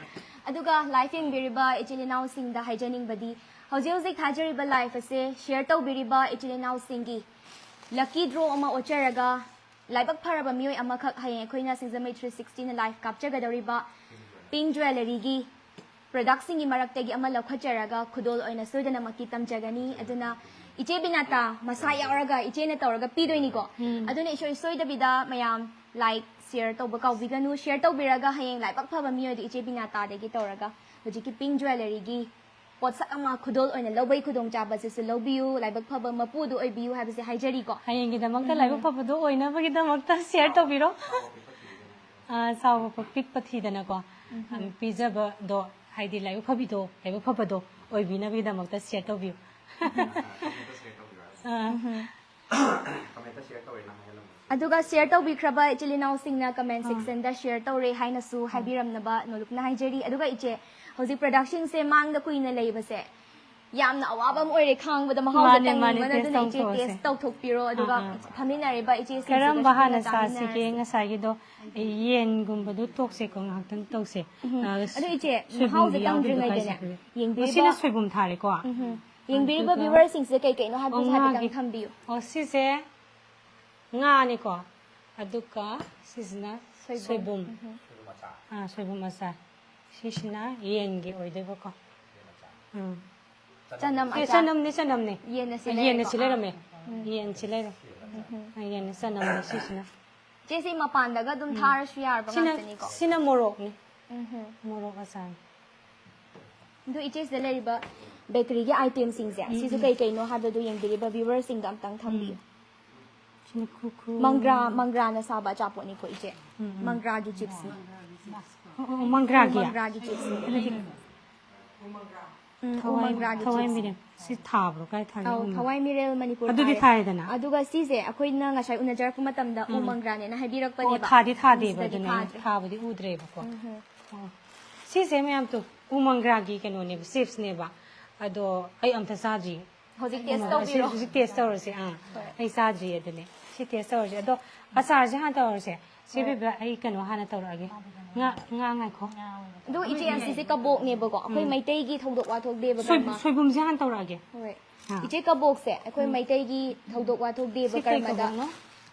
ꯑꯗꯨꯒ ꯂꯥꯏꯐ ꯌꯦꯡꯕꯤꯔꯤꯕ ꯏꯆꯤꯜ ꯏꯅꯥꯎꯁꯤꯡꯗ ꯍꯥꯏꯖꯅꯤꯡꯕꯗꯤ, ꯍꯧꯖꯤꯛ ꯍꯧꯖꯤꯛ ꯊꯥꯖꯔꯤꯕ ꯂꯥꯏꯐ ꯑꯁꯦ ꯁꯤꯌꯔ ꯇꯧꯕꯤꯔꯤꯕ ꯏꯆꯤꯜ ꯏꯅꯥꯎꯁꯤꯡꯒꯤ ꯂꯛꯀꯤ ꯗ꯭ꯔꯣ ꯑꯃ ꯑꯣꯠꯆꯔꯒ, ꯂꯥꯏꯕꯛ ꯐꯔꯕ ꯃꯤꯑꯣꯏ ꯑꯃꯈꯛ ꯍꯌꯦꯡ ꯑꯩꯈꯣꯏꯅ ꯁꯤꯡꯖꯃꯩ ꯊ꯭ꯔꯤ ꯁꯤꯛꯁꯇꯤꯅ ꯂꯥꯏꯐ ꯀꯥꯞꯆꯒꯗꯧꯔꯤꯕ ꯄꯤꯡ ꯖ꯭ꯋꯦꯂꯔꯤꯒꯤ ꯄ꯭ꯔꯗꯛꯁꯤꯡꯒꯤ ꯃꯔꯛꯇꯒꯤ ꯑꯃ ꯂꯧꯈꯠꯆꯔꯒ ꯈꯨꯗꯣꯜ ꯑꯣꯏꯅ ꯁꯣꯏꯗꯅꯃꯛꯀꯤ ꯇꯝꯖꯒꯅꯤ꯫ ꯑꯗꯨꯅ ꯏꯆꯦ ꯕꯤꯅꯥꯇꯥ ꯃꯁꯥ ꯌꯥꯎꯔꯒ ꯏꯆꯦꯅ ꯇꯧꯔꯒ ꯄꯤꯗꯣꯏꯅꯤꯀꯣ꯫ ꯎꯝ꯫ ꯑꯗꯨꯅ ꯏꯁꯣꯏ ꯁꯣꯏꯗꯕꯤꯗ ꯃꯌꯥꯝ ꯂꯥꯏꯛ, ꯁꯤꯌꯔ ꯇꯧꯕ ꯀꯥꯎꯕꯤꯒꯅꯨ꯫ ꯁꯤꯌꯔ ꯇꯧꯕꯤꯔꯒ ꯍꯌꯦꯡ ꯂꯥꯏꯕꯛ ꯐꯕ ꯃꯤꯑꯣꯏꯗ ꯏꯆꯦ ꯕꯤꯅꯥꯇꯥꯗꯒꯤ ꯇꯧꯔꯒ ꯍꯧꯖꯤꯛꯀꯤ ꯄꯤꯡ ꯖ꯭ꯋꯦꯂꯔꯤꯒꯤ ꯄꯣꯠꯁꯛ ꯑꯃ ꯈꯨꯗꯣꯜ ꯑꯣꯏꯅ ꯂꯧꯕꯒꯤ ꯈꯨꯗꯣꯡꯆꯥꯕꯁꯤꯁꯨ ꯂꯧꯕꯤꯌꯨ꯫ ꯂꯥꯏꯕꯛ ꯐꯕ ꯃꯄꯨꯗꯨ ꯑꯣꯏꯕꯤꯌꯨ ꯍꯥꯏꯕꯁꯦ ꯍꯥꯏꯖꯔꯤꯀꯣ꯫ ꯍꯌꯦꯡꯒꯤꯗꯃꯛꯇ ꯎꯝ꯫ ꯂꯥꯏꯕꯛ ꯐꯕꯗꯣ ꯑꯣꯏꯅꯕꯒꯤꯗꯃꯛꯇ ꯁꯤꯌꯔ ꯇꯧꯕꯤꯔꯣ꯫ ꯑ, ꯆꯥꯎꯕ ꯄꯤꯛꯄ ꯊꯤꯗꯅꯀꯣ꯫ ꯎꯝ꯫ ꯑꯝ, ꯄꯤꯖꯕꯗꯣ ꯍꯥꯏꯗꯤ ꯂꯥꯏꯕꯛ ꯐꯕꯤꯗꯣ, ꯂꯥꯏꯕꯛ ꯐꯕꯗꯣ ꯑꯣꯏꯕꯤꯅꯕꯒꯤꯗꯃꯛꯇ ꯁꯤꯌꯔ ꯇꯧꯕꯤꯌꯨ꯫ ꯑ꯫ ꯎꯝ꯫ ꯀꯃꯦꯟꯇ ꯁꯤꯌꯔ ꯇꯧꯔꯦ ꯅꯪ ꯍꯥꯏꯍꯜꯂꯝꯃꯣ꯫ ꯑꯗꯨꯒ ꯁꯤꯌꯔ ꯇꯧꯕꯤꯈ꯭ꯔꯕ ꯏꯆꯤꯜ ꯏꯅꯥꯎꯁꯤꯡꯅ ꯀꯃꯦꯟ ꯑꯥ꯫ ꯁꯦꯛꯁꯟꯗ ꯁꯤꯌꯔ ꯇꯧꯔꯦ ꯍꯥꯏꯅꯁꯨ ꯑꯥ꯫ ꯍꯥꯏꯕꯤꯔꯝꯅꯕ ꯅꯣꯂꯨꯛꯅ ꯍꯥꯏꯖꯔꯤ꯫ ꯑꯗꯨꯒ ꯏꯆꯦ, ꯍꯧꯖꯤꯛ ꯄ꯭ꯔꯗꯛꯁꯤꯡꯁꯦ ꯃꯥꯡꯗ ꯀꯨꯏꯅ ꯂꯩꯕꯁꯦ ꯌꯥꯝꯅ ꯑꯋꯥꯕ ꯑꯃ ꯑꯣꯏꯔꯦ ꯈꯥꯡꯕꯗ, ꯃꯍꯥꯎꯁꯦ ꯃꯥꯅꯦ, ꯃꯥꯅꯦ, ꯇꯪꯅꯤꯡꯕꯅ꯫ ꯇꯦꯁ ꯑꯗꯨꯅ ꯏꯆꯦ ꯇꯧꯊꯣꯛꯑꯁꯦ꯫ ꯇꯦꯁ ꯇꯧꯊꯣꯛꯄꯤꯔꯣ, ꯑꯗꯨꯒ ꯑꯥ, ꯑꯥ꯫ ꯐꯝꯃꯤꯟꯅꯔꯤꯕ ꯏꯆꯦꯁꯤꯡꯁꯤꯒꯁꯨ ꯀꯔꯝꯕ ꯍꯥꯟꯅ ꯄꯨꯟꯅ ꯆꯥꯁꯤꯒꯦ? ꯆꯥꯃꯤꯟꯅꯔꯁꯦ꯫ ꯉꯁꯥꯏꯒꯤꯗꯣ, ꯑꯩ ꯌꯦꯟꯒꯨꯝꯕꯗꯣ ꯇꯣꯛꯁꯦꯀꯣ, ꯉꯥꯏꯍꯥꯛꯇꯪ ꯇꯧꯁꯦ꯫ ꯎꯝ꯫ ꯑꯥ, ꯑꯗꯨ ꯏꯆꯦ, ꯁꯣꯏꯕꯨꯝꯗꯤ ꯃꯍꯥꯎꯁꯦ ꯌꯥꯎꯗꯦ, ꯇꯪꯗ꯭ꯔꯤꯉꯩꯗꯅꯦ, ꯈꯔ ꯁꯣꯏꯕꯨꯝ꯫ ꯌꯦꯡꯕꯤꯔꯤꯕ ꯃꯁꯤꯅ ꯁꯣꯏꯕꯨꯝ ꯊꯥꯔꯦꯀꯣ꯫ ꯎꯝ꯫ ꯌꯦꯡꯕꯤꯔꯤꯕ ꯑꯗꯨꯒ viewerꯁꯤꯡꯁꯦ ꯀꯩ ꯀꯩꯅꯣ ꯍꯥꯏꯕꯗꯨꯁꯨ ꯑꯣ, ꯍꯥꯏꯐꯦꯠꯇꯪ ꯉꯥꯒꯤ꯫ ꯊꯝꯕꯤꯌꯨ꯫ ꯑꯣ, ꯁꯤꯁꯦ ꯉꯥꯅꯤꯀꯣ꯫ ꯑꯗꯨꯒ ꯁꯤꯁꯤꯅ ꯁꯣꯏꯕꯨꯝ꯫ ꯁꯣꯏꯕꯨꯝ꯫ ꯎꯝ꯫ ꯑꯥ, ꯁꯣꯏꯕꯨꯝ ꯑꯆꯥꯔ꯫ ꯁꯤꯁꯤꯅ ꯌꯦꯟꯒꯤ ꯑꯣꯏꯗꯣꯏꯕꯀꯣ꯫ ꯎꯝ꯫ ꯆꯅꯝ ꯑꯦ, ꯑꯆꯥꯔ꯫ ꯆꯅꯝꯅꯦ, ꯆꯅꯝꯅꯦ꯫ ꯌꯦꯟ ꯑꯁꯤ ꯑꯥ, ꯌꯦꯟ ꯂꯩꯔꯦꯀꯣ? ꯑꯁꯤ ꯂꯩꯔꯝꯃꯦ꯫ ꯎꯝ꯫ ꯌꯦꯟꯁꯤ ꯂꯩꯔꯦ꯫ ꯎꯝ꯫ ꯑꯥ, ꯌꯦꯟ ꯆꯅꯝꯅꯦ ꯁꯤꯁꯤꯅ꯫ ꯆꯦ, ꯁꯤ ꯃꯄꯥꯟꯗꯒ ꯑꯗꯨꯝ ꯎꯝ꯫ ꯊꯥꯔꯁꯨ ꯌꯥꯔꯕ ꯁꯤꯅ, ꯉꯥꯛꯇꯅꯤꯀꯣ? ꯁꯤꯅ ꯃꯣꯔꯣꯛꯅꯤ꯫ ꯎꯝ꯫ ꯃꯣꯔꯣꯛ ꯑꯆꯥꯔꯅꯤ꯫ ꯑꯗꯨ ꯏꯆꯦꯁꯤꯗ ꯂꯩꯔꯤꯕ ꯕꯦꯀꯔꯤꯒꯤ ꯑꯥꯏꯇꯦꯝꯁꯤꯡꯁꯦ, ꯎꯝ, ꯁꯤꯁꯨ ꯎꯝ꯫ ꯀꯩ ꯀꯩꯅꯣ ꯍꯥꯏꯕꯗꯨ ꯌꯦꯡꯕꯤꯔꯤꯕ ꯚ꯭ꯌꯨꯋꯔꯁꯤꯡꯗ ꯑꯝꯇꯪ ꯊꯝꯕꯤꯌꯨ꯫ ꯁꯤꯅ ꯈꯨꯔꯈꯨ꯫ ꯃꯪꯒ꯭ꯔꯥ, ꯃꯪꯒ꯭ꯔꯥꯅ ꯁꯥꯕ ꯑꯆꯥꯄꯣꯠꯅꯤꯀꯣ ꯏꯆꯦ꯫ ꯎꯝ, ꯎꯝ꯫ ꯃꯪꯒ꯭ꯔꯥꯒꯤ ꯆꯤꯞꯁꯅꯤ꯫ ꯑꯣ, ꯑꯣ, ꯃꯪꯒ꯭ꯔꯥꯒꯤ꯫ ꯃꯪꯒ꯭ꯔꯥꯒꯤ ꯆꯤꯞꯁꯅꯤ꯫ ꯑꯗꯨꯗꯤ ꯎꯝ, ꯎ ꯊꯋꯥꯏ, ꯃꯪꯒ꯭ꯔꯥꯒꯤ ꯊꯋꯥꯏ ꯆꯤꯞꯁ꯫ ꯃꯤꯔꯦꯜ꯫ ꯁꯤ ꯊꯥꯕ꯭ꯔꯣ? ꯀꯥꯏ ꯊꯥꯒꯦ? ꯑꯧ, ꯎꯝ꯫ ꯊꯋꯥꯏ ꯃꯤꯔꯦꯜ ꯃꯅꯤꯄꯨꯔ ꯑꯗꯨꯗꯤ ꯊꯥꯔꯦ꯫ ꯊꯥꯏꯗꯅ꯫ ꯑꯗꯨꯒ ꯁꯤꯁꯦ ꯑꯩꯈꯣꯏꯅ ꯉꯁꯥꯏ ꯎꯅꯖꯔꯛꯄ ꯃꯇꯝꯗ ꯎ ꯎꯝ꯫ ꯃꯪꯒ꯭ꯔꯥꯅꯦꯅ ꯑꯣ, ꯍꯥꯏꯕꯤꯔꯛꯄꯅꯦꯕ꯫ ꯊꯥꯗꯤ ꯊꯥꯗꯦꯕ ꯁꯤꯗꯗꯤ ꯑꯗꯨꯅꯦ꯫ ꯊꯥꯗ꯭ꯔꯦ꯫ ꯊꯥꯕꯗꯤ ꯎꯗ꯭ꯔꯦꯕꯀꯣ꯫ ꯎꯝ, ꯍꯝ꯫ ꯑꯣ꯫ ꯁꯤꯁꯦ ꯃꯌꯥꯝ ꯇꯨ ꯎ ꯃꯪꯒ꯭ꯔꯥꯒꯤ ꯀꯩꯅꯣꯅꯦꯕ, ꯆꯤꯞꯁꯅꯦꯕ꯫ ꯑꯗꯣ ꯑꯩ ꯑꯝꯇ ꯆꯥꯗ꯭ꯔꯤ꯫ ꯍꯧꯖꯤꯛ ꯎ ꯇꯦꯁ ꯃꯪꯒ꯭ꯔꯥ-, ꯁꯤ ꯇꯧꯕꯤꯔꯣ꯫ ꯍꯧꯖꯤꯛ ꯇꯦꯁ ꯇꯧꯔꯁꯦ꯫ ꯑꯥ꯫ ꯍꯣꯏ꯫ ꯑꯩ ꯆꯥꯗ꯭ꯔꯤ ꯑꯗꯨꯅꯦ꯫ ꯁꯤ ꯇꯦꯁ ꯇꯧꯔꯁꯦ꯫ ꯑꯗꯣ ꯑꯆꯥꯔꯁꯦ ꯍꯥꯟꯅ ꯇꯧꯔꯁꯦ꯫ ꯁꯤ ꯍꯣꯏ꯫ ꯕꯦꯕꯤ, ꯑꯩ ꯀꯩꯅꯣ ꯍꯥꯟꯅ ꯇꯧꯔꯛꯑꯒꯦ꯫ ꯉꯥ, ꯉꯥ ꯉꯥꯏꯈꯣ꯫ ꯑꯗꯣ ꯏꯆꯦ, ꯑꯁꯤꯁꯦ ꯀꯕꯣꯛꯅꯦꯕꯀꯣ꯫ ꯑꯩꯈꯣꯏ ꯎꯝ꯫ ꯃꯩꯇꯩꯒꯤ ꯊꯧꯗꯣꯛ ꯋꯥꯊꯣꯛ ꯗꯦꯕ ꯁꯣꯏ-, ꯀꯔꯃ꯫ ꯁꯣꯏꯕꯨꯝꯁꯦ ꯍꯥꯟꯅ ꯇꯧꯔꯛꯑꯒꯦ꯫ ꯍꯣꯏ꯫ ꯑꯥ꯫ ꯏꯆꯦ, ꯀꯕꯣꯛꯁꯦ ꯑꯩꯈꯣꯏ ꯎꯝ꯫ ꯃꯩꯇꯩꯒꯤ ꯊꯧꯗꯣꯛ ꯋꯥꯊꯣꯛ ꯗꯦꯕ ꯁꯤ ꯀꯩ ꯀꯔꯃꯗ ꯀꯕꯣꯛꯅꯣ?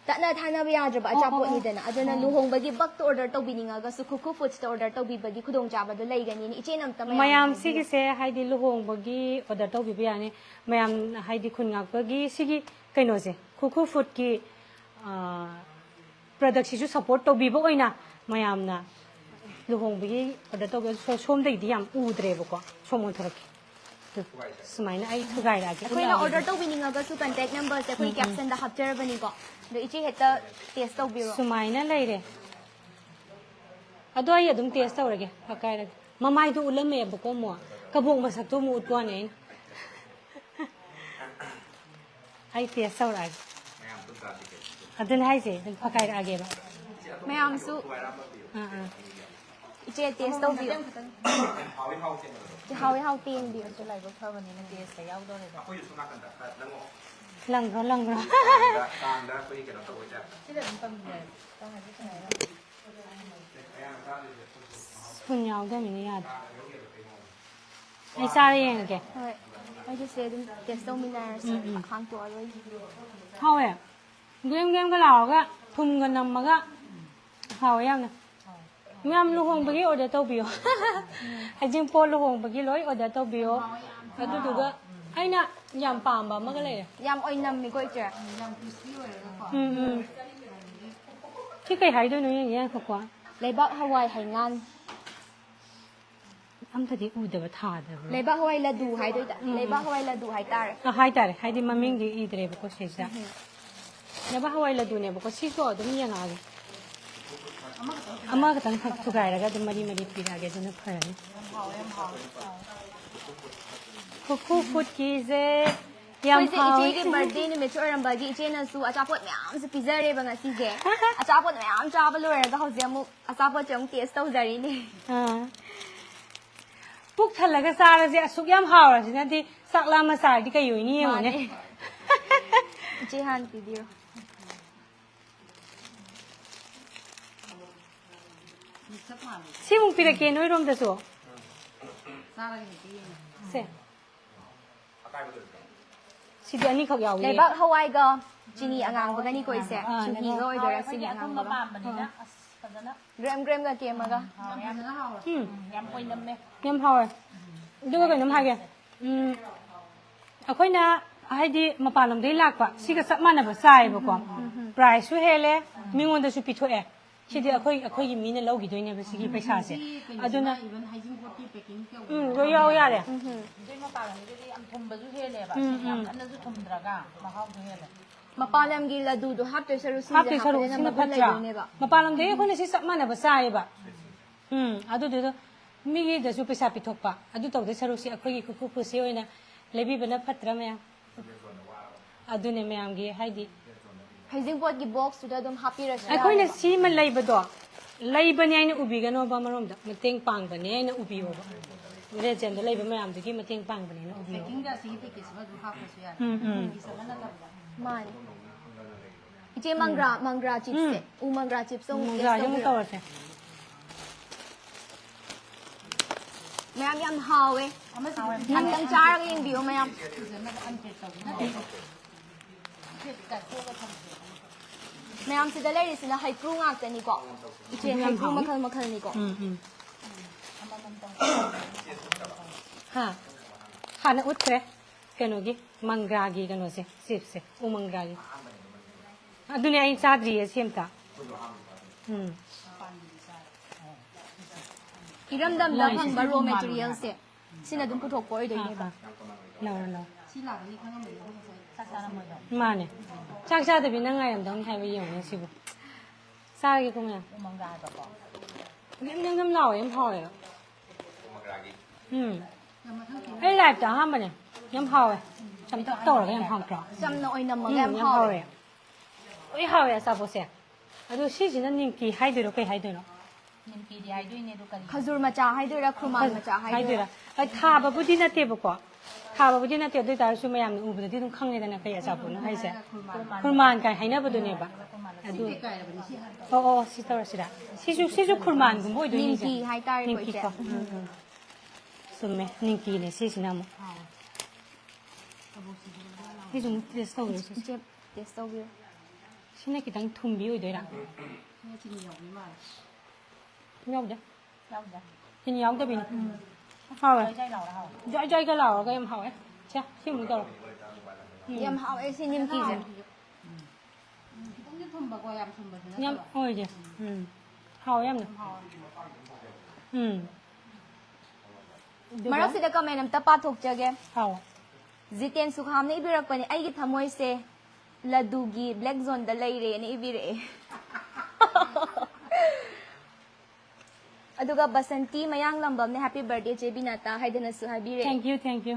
ꯇꯠꯅ ꯊꯥꯅꯕ ꯌꯥꯗ꯭ꯔꯕ ꯑꯣ, ꯑꯣ, ꯑꯆꯥꯄꯣꯠꯅꯤꯗꯅ꯫ ꯑꯗꯨꯅ ꯑꯣ꯫ ꯂꯨꯍꯣꯡꯕꯒꯤ ꯕꯛꯇ ꯑꯣꯔꯗꯔ ꯇꯧꯕꯤꯅꯤꯡꯉꯒꯁꯨ ꯈꯨꯔꯈꯨ ꯐꯨꯗꯁꯇ ꯑꯣꯔꯗꯔ ꯇꯧꯕꯤꯕꯒꯤ ꯈꯨꯗꯣꯡꯆꯥꯕꯗꯣ ꯂꯩꯒꯅꯤꯅ ꯏꯆꯦꯅ ꯑꯝꯇ ꯃꯌꯥꯝ ꯃꯌꯥꯝ ꯍꯥꯏꯕꯤꯌꯨ꯫ ꯁꯤꯒꯤꯁꯦ ꯍꯥꯏꯗꯤ ꯂꯨꯍꯣꯡꯕꯒꯤ ꯑꯣꯔꯗꯔ ꯇꯧꯕꯤꯕ ꯌꯥꯅꯤ꯫ ꯃꯌꯥꯝ ꯍꯥꯏꯗꯤ ꯈꯨꯟ ꯉꯥꯛꯄꯒꯤ ꯁꯤꯒꯤ ꯀꯩꯅꯣꯁꯦ, ꯈꯨꯔꯈꯨ ꯐꯨꯗꯀꯤ, ꯑꯥ, ꯄ꯭ꯔꯗꯛꯁꯤꯁꯨ ꯁꯞꯄꯣꯔꯠ ꯇꯧꯕꯤꯕ ꯑꯣꯏꯅ ꯃꯌꯥꯝꯅ ꯂꯨꯍꯣꯡꯕꯒꯤ ꯑꯣꯔꯗꯔ ꯇꯧꯕꯤꯕ꯫ ꯁꯣ-, ꯁꯣꯝꯗꯒꯤꯗꯤ ꯌꯥꯝ ꯎꯗ꯭ꯔꯦꯕꯀꯣ꯫ ꯁꯣꯝ ꯑꯣꯟꯊꯣꯔꯛꯀꯦ꯫ ꯑꯗꯨ ꯁꯨꯃꯥꯏꯅ ꯑꯩ ꯊꯨꯒꯥꯏꯔꯛꯑꯒꯦ꯫ ꯑꯩꯈꯣꯏꯅ ꯎꯠꯂꯛꯑꯒꯦ꯫ ꯑꯣꯔꯗꯔ ꯇꯧꯕꯤꯅꯤꯡꯉꯒꯁꯨ ꯀꯟꯇꯦꯛ ꯅꯝꯕꯔꯁꯦ ꯑꯩꯈꯣꯏ ꯎꯝ, ꯎꯝ꯫ ꯀꯦꯞꯁꯟꯗ ꯍꯥꯞꯆꯔꯕꯅꯤꯀꯣ꯫ ꯑꯗꯣ ꯏꯆꯦ ꯍꯦꯛꯇ ꯇꯦꯁ ꯇꯧꯕꯤꯔꯣ꯫ ꯁꯨꯃꯥꯏꯅ ꯂꯩꯔꯦ꯫ ꯑꯗꯣ ꯑꯩ ꯑꯗꯨꯝ ꯇꯦꯁ ꯇꯧꯔꯒꯦ꯫ ꯄꯀꯥꯏꯔꯒꯦ꯫ ꯃꯃꯥꯏꯗꯣ ꯎꯠꯂꯝꯃꯦꯕꯀꯣ ꯑꯃꯨꯛ꯫ ꯀꯕꯣꯛ ꯃꯁꯛꯇꯣ ꯑꯃꯨꯛ ꯎꯠꯄ ꯋꯥꯅꯦ ꯑꯩꯅ꯫ ꯑꯩ ꯇꯦꯁ ꯇꯧꯔꯛꯑꯒꯦ꯫ ꯑꯗꯨꯅꯦ ꯍꯥꯏꯁꯦ, ꯑꯗꯨꯝ ꯄꯀꯥꯏꯔꯛꯑꯒꯦꯕ꯫ ꯃꯌꯥꯝꯁꯨ ꯑꯥ, ꯑꯥ꯫ ꯏꯆꯦ ꯇꯦꯁ ꯇꯧꯕꯤꯌꯨ꯫ ꯏꯆꯦ, ꯍꯥꯎꯋꯤ ꯍꯥꯎꯇꯦ ꯌꯦꯡꯕꯤꯌꯨ꯫ ꯂꯥꯏꯕꯛ ꯐꯕꯅꯤꯅ ꯇꯦꯁꯇ ꯌꯥꯎꯗꯣꯔꯦꯕ꯫ ꯂꯪꯈ꯭ꯔꯣ, ꯂꯪꯈ꯭ꯔꯣ꯫ ꯁꯤꯗ ꯑꯗꯨꯝ ꯇꯝꯕꯤꯔꯣ꯫ ꯀꯃꯥꯏꯅ ꯇꯧꯁꯦ ꯍꯥꯏꯅꯣ? ꯁ꯭ꯄꯨꯟ ꯌꯥꯎꯗꯕꯅꯤꯅ ꯌꯥꯗ꯭ꯔꯦ꯫ ꯑꯩ ꯆꯥꯔ ꯌꯦꯡꯉꯒꯦ꯫ ꯍꯣꯏ꯫ ꯑꯩꯁꯨ ꯁꯤꯗ ꯑꯗꯨꯝ ꯇꯦꯁ ꯇꯧꯃꯤꯟꯅꯔꯁꯤ꯫ ꯎꯝ, ꯎꯝ꯫ ꯍꯥꯡꯇꯣꯛꯑꯔꯣꯏꯒꯦ꯫ ꯍꯥꯎꯋꯦ꯫ ꯒ꯭ꯔꯦꯝ ꯒ꯭ꯔꯦꯝꯒ ꯂꯥꯎꯔꯒ ꯊꯨꯝꯒ ꯅꯝꯃꯒ ꯍꯥꯎꯋꯦ ꯌꯥꯝꯅ꯫ ꯃꯌꯥꯝ ꯂꯨꯍꯣꯡꯕꯒꯤ ꯑꯣꯔꯗꯔ ꯇꯧꯕꯤꯌꯣ꯫ ꯍꯩꯖꯤꯡꯄꯣꯠ ꯂꯨꯍꯣꯡꯕꯒꯤ ꯂꯣꯏ ꯑꯣꯔꯗꯔ ꯇꯧꯕꯤꯌꯣ꯫ ꯑꯗꯨꯗꯨꯒ ꯑꯩꯅ ꯌꯥꯝ ꯄꯥꯝꯕ ꯑꯃꯒ ꯂꯩꯔꯦ꯫ ꯌꯥꯝ ꯑꯣꯏꯅꯝꯃꯤꯀꯣ ꯏꯆꯦ꯫ ꯎꯝ, ꯎꯝ꯫ ꯁꯤ ꯀꯩ ꯍꯥꯏꯗꯣꯏꯅꯣ ꯌꯦꯡꯒꯦ, ꯉꯥꯏꯈꯣꯀꯣ꯫ ꯂꯩꯕꯥꯛ ꯍꯋꯥꯏ ꯍꯩꯉꯥꯟ꯫ ꯑꯝꯇꯗꯤ ꯎꯗꯕ ꯊꯥꯗꯕ꯭ꯔꯣ? ꯂꯩꯕꯥꯛ ꯍꯋꯥꯏ ꯂꯗꯨ ꯍꯥꯏꯗꯣꯏꯗ ꯂꯩꯕꯥꯛ ꯍꯋꯥꯏ ꯂꯗꯨ ꯍꯥꯏꯇꯥꯔꯦ꯫ ꯑ, ꯍꯥꯏꯇꯥꯔꯦ, ꯍꯥꯏꯗꯤ ꯃꯃꯤꯡꯗꯤ ꯏꯗ꯭ꯔꯦꯕꯀꯣ ꯁꯤꯁꯤꯗ꯫ ꯂꯩꯕꯥꯛ ꯍꯋꯥꯏ ꯂꯗꯨꯅꯦꯕꯀꯣ ꯁꯤꯁꯨ ꯑꯗꯨꯝ ꯌꯦꯡꯉꯛꯑꯒꯦ꯫ ꯑꯃꯈꯛꯇꯪ ꯊꯨꯒꯥꯏꯔꯒ ꯑꯗꯨꯝ ꯃꯔꯤ ꯃꯔꯤ ꯄꯤꯔꯛꯑꯒꯦ, ꯑꯗꯨꯅ ꯐꯔꯅꯤ꯫ ꯈꯨꯔꯈꯨ ꯐꯨꯠꯀꯤꯁꯦ ꯌꯥꯝ ꯑꯩꯈꯣꯏꯁꯦ ꯍꯥꯎꯋꯦ꯫ ꯏꯆꯦꯒꯤ ꯕꯥꯔꯗꯦ ꯅꯨꯃꯤꯠꯁꯨ ꯑꯣꯏꯔꯝꯕꯒꯤ ꯏꯆꯦꯅꯁꯨ ꯑꯆꯥꯄꯣꯠ ꯃꯌꯥꯝꯁꯨ ꯄꯤꯖꯔꯦꯕ ꯉꯁꯤꯁꯦ꯫ ꯑꯆꯥꯄꯣꯠ ꯃꯌꯥꯝ ꯆꯥꯕ ꯂꯣꯏꯔꯒ ꯍꯧꯖꯤꯛ ꯑꯃꯨꯛ ꯑꯆꯥꯄꯣꯠꯁꯦ ꯑꯃꯨꯛ ꯇꯦꯁ ꯇꯧꯖꯔꯤꯅꯦ꯫ ꯑꯥ꯫ ꯄꯨꯛ ꯊꯜꯂꯒ ꯆꯥꯔꯁꯦ, ꯑꯁꯨꯛ ꯌꯥꯝ ꯍꯥꯎꯔꯁꯤꯅꯗꯤ ꯆꯥꯛ ꯂꯥꯝꯃ ꯆꯥꯔꯗꯤ ꯀꯩ ꯑꯣꯏꯅꯤ ꯌꯦꯡꯉꯨꯅꯦ꯫ ꯃꯥꯅꯦ꯫ ꯏꯆꯦ ꯍꯥꯟꯅ ꯄꯤꯕꯤꯔꯣ꯫ ꯁꯤꯃꯨꯛ ꯄꯤꯔꯛꯀꯦ ꯅꯣꯏꯔꯣꯝꯗꯁꯨ꯫ ꯁꯦ꯫ ꯁꯤꯗꯤ ꯑꯅꯤꯈꯛ ꯌꯥꯎꯏ꯫ ꯂꯩꯕꯥꯛ ꯍꯋꯥꯏꯒ ꯆꯤꯅꯤ ꯑꯉꯥꯡꯕꯒꯅꯤꯀꯣ ꯏꯆꯦ꯫ ꯑꯥ, ꯆꯨꯍꯤꯒ ꯑꯣꯏꯗꯣꯏꯔꯥ ꯆꯤꯅꯤ ꯑꯉꯥꯡꯕꯒ꯫ ꯄꯥꯝꯕꯅꯤꯅ ꯑꯁ ꯐꯖꯅ ꯒ꯭ꯔꯦꯝ ꯒ꯭ꯔꯦꯝꯒ ꯀꯦꯝꯃꯒ꯫ ꯎꯝ, ꯌꯥꯝ ꯑꯣꯏꯅꯝꯃꯦ꯫ ꯌꯥꯝ ꯍꯥꯎꯋꯦ꯫ ꯑꯗꯨꯒ ꯀꯩꯅꯣꯝ ꯍꯥꯏꯒꯦ꯫ ꯎꯝ, ꯑꯩꯈꯣꯏꯅ ꯍꯥꯏꯗꯤ ꯃꯄꯥꯟ ꯂꯝꯗꯒꯤ ꯂꯥꯛꯄ ꯁꯤꯒ ꯆꯞ ꯃꯥꯟꯅꯕ ꯆꯥꯏꯌꯦꯕꯀꯣ꯫ ꯄ꯭ꯔꯥꯏꯁꯁꯨ ꯍꯦꯜꯂꯦ, ꯃꯤꯉꯣꯟꯗꯁꯨ ꯄꯤꯊꯣꯛꯑꯦ꯫ ꯁꯤꯗꯤ ꯑꯩꯈꯣꯏ ꯑꯩꯈꯣꯏꯒꯤ ꯃꯤꯅ ꯂꯧꯈꯤꯗꯣꯏꯅꯦꯕ ꯁꯤꯒꯤ ꯄꯩꯁꯥꯁꯦ꯫ ꯑꯗꯨꯅ ꯎꯝ, ꯂꯣꯏ ꯌꯥꯎ ꯌꯥꯔꯦ꯫ ꯑꯗꯨꯏ ꯃꯄꯥꯟ ꯂꯝꯒꯤꯗꯨꯗꯤ ꯌꯥꯝ ꯊꯨꯝꯕꯁꯨ ꯍꯦꯜꯂꯦꯕ ꯎꯝ, ꯌꯥꯝ ꯎꯝ꯫ ꯀꯟꯅꯁꯨ ꯊꯨꯝꯗ꯭ꯔꯒ ꯃꯍꯥꯎꯁꯨ ꯍꯦꯜꯂꯦ꯫ ꯃꯄꯥꯟ ꯂꯝꯒꯤ ꯂꯗꯨꯗꯣ ꯍꯥꯞꯇꯣꯏ ꯁꯔꯨꯛ ꯁꯤꯁꯦ ꯍꯥꯞꯇꯣꯏ ꯁꯔꯨꯛ ꯍꯥꯞꯄꯗꯅ ꯁꯤꯅ ꯃꯒꯨꯟ ꯐꯠꯇ꯭ꯔꯥ? ꯂꯩꯗꯣꯏꯅꯦꯕ꯫ ꯃꯄꯥꯟ ꯂꯝꯗꯒꯤ ꯑꯩꯈꯣꯏꯅ ꯁꯤ ꯆꯞ ꯃꯥꯟꯅꯕ ꯆꯥꯏꯌꯦꯕ꯫ ꯎꯝ, ꯑꯗꯨꯗꯨꯗ ꯃꯤꯒꯤꯗꯁꯨ ꯄꯩꯁꯥ ꯄꯤꯊꯣꯛꯄ ꯑꯗꯨ ꯇꯧꯗꯣꯏ ꯁꯔꯨꯛꯁꯤ ꯑꯩꯈꯣꯏꯒꯤ ꯈꯨꯔꯈꯨ ꯐꯨꯠꯁꯤ ꯑꯣꯏꯅ ꯂꯩꯕꯤꯕꯅ ꯐꯠꯇ꯭ꯔꯥ ꯃꯌꯥꯝ? ꯑꯗꯨꯅꯦ ꯃꯌꯥꯝꯒꯤ ꯍꯥꯏꯗꯤ ꯍꯩꯖꯤꯡꯄꯣꯠꯀꯤ ꯕꯣꯛꯁꯇꯨꯗ ꯑꯗꯨꯝ ꯍꯥꯞꯄꯤꯔꯁꯨ ꯑꯩꯈꯣꯏꯅ ꯌꯥꯔꯦꯕ꯫ ꯁꯤꯃ ꯂꯩꯕꯗꯣ ꯂꯩꯕꯅꯦ ꯍꯥꯏꯅ ꯎꯕꯤꯒꯅꯣꯕ, ꯑꯃꯔꯣꯝꯗ ꯃꯇꯦꯡ ꯄꯥꯡꯕꯅꯦ ꯍꯥꯏꯅ ꯎꯕꯤꯌꯣꯕ꯫ ꯔꯦꯖꯦꯟꯗ ꯂꯩꯕ ꯃꯌꯥꯝꯗꯨꯒꯤ ꯃꯇꯦꯡ ꯄꯥꯡꯕꯅꯦꯅ ꯎꯕꯤꯌꯣꯕ꯫ ꯄꯦꯀꯤꯡꯗ ꯑꯁꯤꯒꯤ ꯄꯦꯀꯦꯖꯁꯤꯃ ꯑꯗꯨꯝ ꯍꯥꯞꯄꯁꯨ ꯌꯥꯔꯦ꯫ ꯎꯝ, ꯎꯝ꯫ ꯄꯤꯁ ꯑꯃ ꯅꯠꯇꯕꯗ꯫ ꯃꯥꯅꯦ꯫ ꯏꯆꯦ ꯃꯪꯒ꯭ꯔꯥ ꯃꯪꯒ꯭ꯔꯥ ꯆꯤꯞꯁꯦ꯫ ꯎ ꯃꯪꯒ꯭ꯔꯥ ꯆꯤꯞꯁ ꯑꯃꯨꯛ ꯃꯪꯒ꯭ꯔꯥꯁꯦ ꯇꯦꯁ ꯑꯃꯨꯛ ꯇꯧꯕꯤꯔꯣ꯫ ꯇꯧꯔꯁꯦ꯫ ꯃꯌꯥꯝ ꯌꯥꯝ ꯍꯥꯎꯋꯦ꯫ ꯑꯝꯇꯪ ꯆꯥꯔꯒ ꯌꯦꯡꯕꯤꯌꯣ ꯃꯌꯥꯝ꯫ ꯃꯌꯥꯝꯁꯤꯗ ꯂꯩꯔꯤꯁꯤꯅ ꯍꯩꯀ꯭ꯔꯨ ꯉꯥꯛꯇꯅꯤꯀꯣ꯫ ꯏꯆꯦ, ꯌꯥꯝ ꯍꯩꯀ꯭ꯔꯨ ꯍꯥꯎꯋꯤ꯫ ꯃꯈꯜ ꯃꯈꯜꯅꯤꯀꯣ꯫ ꯎꯝ, ꯎꯝ꯫ ꯍꯥ? ꯍꯥꯟꯅ ꯎꯠꯈ꯭ꯔꯦ ꯀꯩꯅꯣꯒꯤ ꯃꯪꯒ꯭ꯔꯥꯒꯤ ꯀꯩꯅꯣꯁꯦ, ꯆꯤꯞꯁꯦ, ꯎ ꯃꯪꯒ꯭ꯔꯥꯒꯤ꯫ ꯑꯗꯨꯅꯦ ꯑꯩ ꯆꯥꯗ꯭ꯔꯤꯌꯦ ꯁꯤ ꯑꯝꯇ꯫ ꯎꯝ꯫ ꯏꯔꯝꯗꯝꯗ ꯐꯪꯕ ꯔꯣ ꯃꯦꯇꯤꯔꯤꯌꯦꯜꯁꯦ ꯁꯤꯅ ꯑꯗꯨꯝ ꯄꯨꯊꯣꯛꯄ ꯑꯣꯏꯗꯣꯏꯅꯦꯕ꯫ ꯂꯧꯔꯣ ꯂꯧꯔꯣ꯫ ꯃꯥꯅꯦ꯫ ꯆꯥꯛ ꯆꯥꯗꯕꯤ ꯅꯪ ꯉꯥꯏꯔꯝꯗꯧꯅꯤ ꯍꯥꯏꯕ ꯌꯦꯡꯉꯨꯅꯦ ꯁꯤꯕꯨ꯫ ꯆꯥꯔꯒꯦꯀꯣ ꯃꯌꯥꯝ꯫ ꯅꯝ ꯅꯝ ꯅꯝ ꯂꯥꯎꯋꯦ, ꯌꯥꯝ ꯍꯥꯎꯋꯦꯕ꯫ ꯎꯝ꯫ ꯑꯩ ꯂꯥꯏꯐꯇ ꯑꯍꯥꯟꯕꯅꯦ꯫ ꯌꯥꯝ ꯍꯥꯎꯋꯦ꯫ ꯆꯝꯇꯛ ꯇꯧꯔꯒ ꯌꯥꯝ ꯍꯥꯎꯇ꯭ꯔꯣ? ꯆꯝꯅ ꯑꯣꯏꯅꯝꯃꯒ ꯎꯝ, ꯌꯥꯝ ꯌꯥꯝ ꯍꯥꯎꯋꯦ꯫ ꯍꯥꯎꯋꯦ꯫ ꯂꯣꯏ ꯍꯥꯎꯋꯦ ꯑꯆꯥꯄꯣꯠꯁꯦ꯫ ꯑꯗꯣ ꯁꯤꯁꯤꯅ ꯅꯤꯝꯀꯤ ꯍꯥꯏꯗꯣꯏꯔꯣ ꯀꯩ ꯍꯥꯏꯗꯣꯏꯅꯣ? ꯅꯤꯝꯀꯤꯗꯤ ꯍꯥꯏꯗꯣꯏꯅꯦ ꯑꯗꯨ ꯀꯔꯤ? ꯈꯖꯨꯔ ꯃꯆꯥ ꯍꯥꯏꯗꯣꯏꯔꯥ, ꯈꯨꯔꯃꯥꯟ ꯃꯆꯥ ꯍꯥꯏꯗꯣꯏꯔꯥ? ꯍꯣꯏ, ꯊꯥꯕꯕꯨꯗꯤ ꯅꯠꯇꯦꯕꯀꯣ꯫ ꯊꯥꯕꯕꯨꯗꯤ ꯅꯠꯇꯦ, ꯑꯗꯨ ꯑꯣꯏ ꯇꯥꯔꯁꯨ ꯃꯌꯥꯝꯅ ꯎꯕꯗꯗꯤ ꯑꯗꯨꯝ ꯈꯪꯉꯦꯗꯅ ꯀꯩ ꯑꯆꯥꯄꯣꯠꯅꯣ ꯍꯥꯏꯁꯦ꯫ ꯈꯨꯔꯃꯥꯟ ꯀꯥꯏ ꯍꯥꯏꯅꯕꯗꯨꯅꯦꯕ꯫ ꯑꯗꯨ ꯑꯣ ꯑꯣ, ꯁꯤ ꯇꯧꯔꯁꯤꯔꯥ? ꯁꯤꯁꯨ ꯁꯤꯁꯨ ꯈꯨꯔꯃꯥꯟꯒꯨꯝꯕ ꯑꯣꯏꯗꯣꯏꯅꯦ ꯏꯆꯦ꯫ ꯅꯤꯝꯀꯤ ꯍꯥꯏꯇꯥꯔꯦꯀꯣ ꯏꯆꯦ꯫ ꯅꯤꯝꯀꯤꯀꯣ꯫ ꯎꯝ, ꯎꯝ꯫ ꯆꯨꯝꯃꯦ, ꯅꯤꯝꯀꯤꯅꯦ ꯁꯤꯁꯤꯅ ꯑꯃꯨꯛ꯫ ꯁꯤꯁꯨ ꯑꯃꯨꯛ ꯇꯦꯁ ꯇꯧꯒꯦ ꯁꯤꯁꯦ꯫ ꯏꯆꯦ, ꯇꯦꯁ ꯇꯧꯕꯤꯌꯨ꯫ ꯁꯤꯅ ꯈꯤꯇꯪ ꯊꯨꯝꯕꯤ ꯑꯣꯏꯗꯣꯏꯔꯥ? ꯌꯥꯎꯗꯦ꯫ ꯌꯥꯎꯗꯦ꯫ ꯆꯤꯅꯤ ꯌꯥꯎꯗꯕꯤꯅꯦ꯫ ꯍꯥꯎꯋꯦ꯫ ꯖꯥꯏ ꯂꯥꯎꯔ ꯍꯥꯎꯋꯦ꯫ ꯖ꯭ꯋꯥꯏ ꯖ꯭ꯋꯥꯏꯒ ꯂꯥꯎꯔꯒ ꯌꯥꯝ ꯍꯥꯎꯋꯦ꯫ ꯁꯦ, ꯁꯤ ꯑꯃꯨꯛ ꯇꯧꯔꯣ꯫ ꯌꯥꯝ ꯍꯥꯎꯋꯦ ꯁꯤ ꯅꯤꯝꯀꯤꯁꯦ꯫ ꯈꯤꯇꯪꯗꯤ ꯊꯨꯝꯕꯀꯣ, ꯌꯥꯝ ꯊꯨꯝꯕꯗꯤ ꯌꯥꯝ ꯅꯠꯇꯕ꯫ ꯑꯣꯏꯗꯦ꯫ ꯎꯝ꯫ ꯍꯥꯎꯋꯦ ꯌꯥꯝꯅ꯫ ꯎꯝ꯫ ꯑꯗꯨꯒ ꯃꯔꯛꯁꯤꯗ ꯀꯃꯦꯟ ꯑꯝꯇ ꯄꯥꯊꯣꯛꯆꯒꯦ꯫ ꯍꯥꯎ꯫ ꯖꯤꯇꯦꯟ ꯁꯨꯈꯥꯝꯅ ꯏꯕꯤꯔꯛꯄꯅꯦ, "ꯑꯩꯒꯤ ꯊꯃꯣꯏꯁꯦ ꯂꯗꯨꯒꯤ ꯕ꯭ꯂꯦꯛ ꯖꯣꯟꯗ ꯂꯩꯔꯦꯅ" ꯏꯕꯤꯔꯛꯑꯦ꯫ ꯑꯗꯨꯒ ꯕꯁꯟꯇꯤ ꯃꯌꯥꯡꯂꯝꯕꯝꯅ "Happy birthday ꯆꯦ ꯕꯤꯅꯥꯇꯥ" ꯍꯥꯏꯗꯅꯁꯨ ꯍꯥꯏꯕꯤꯔꯛꯑꯦ꯫ Thank you, thank you.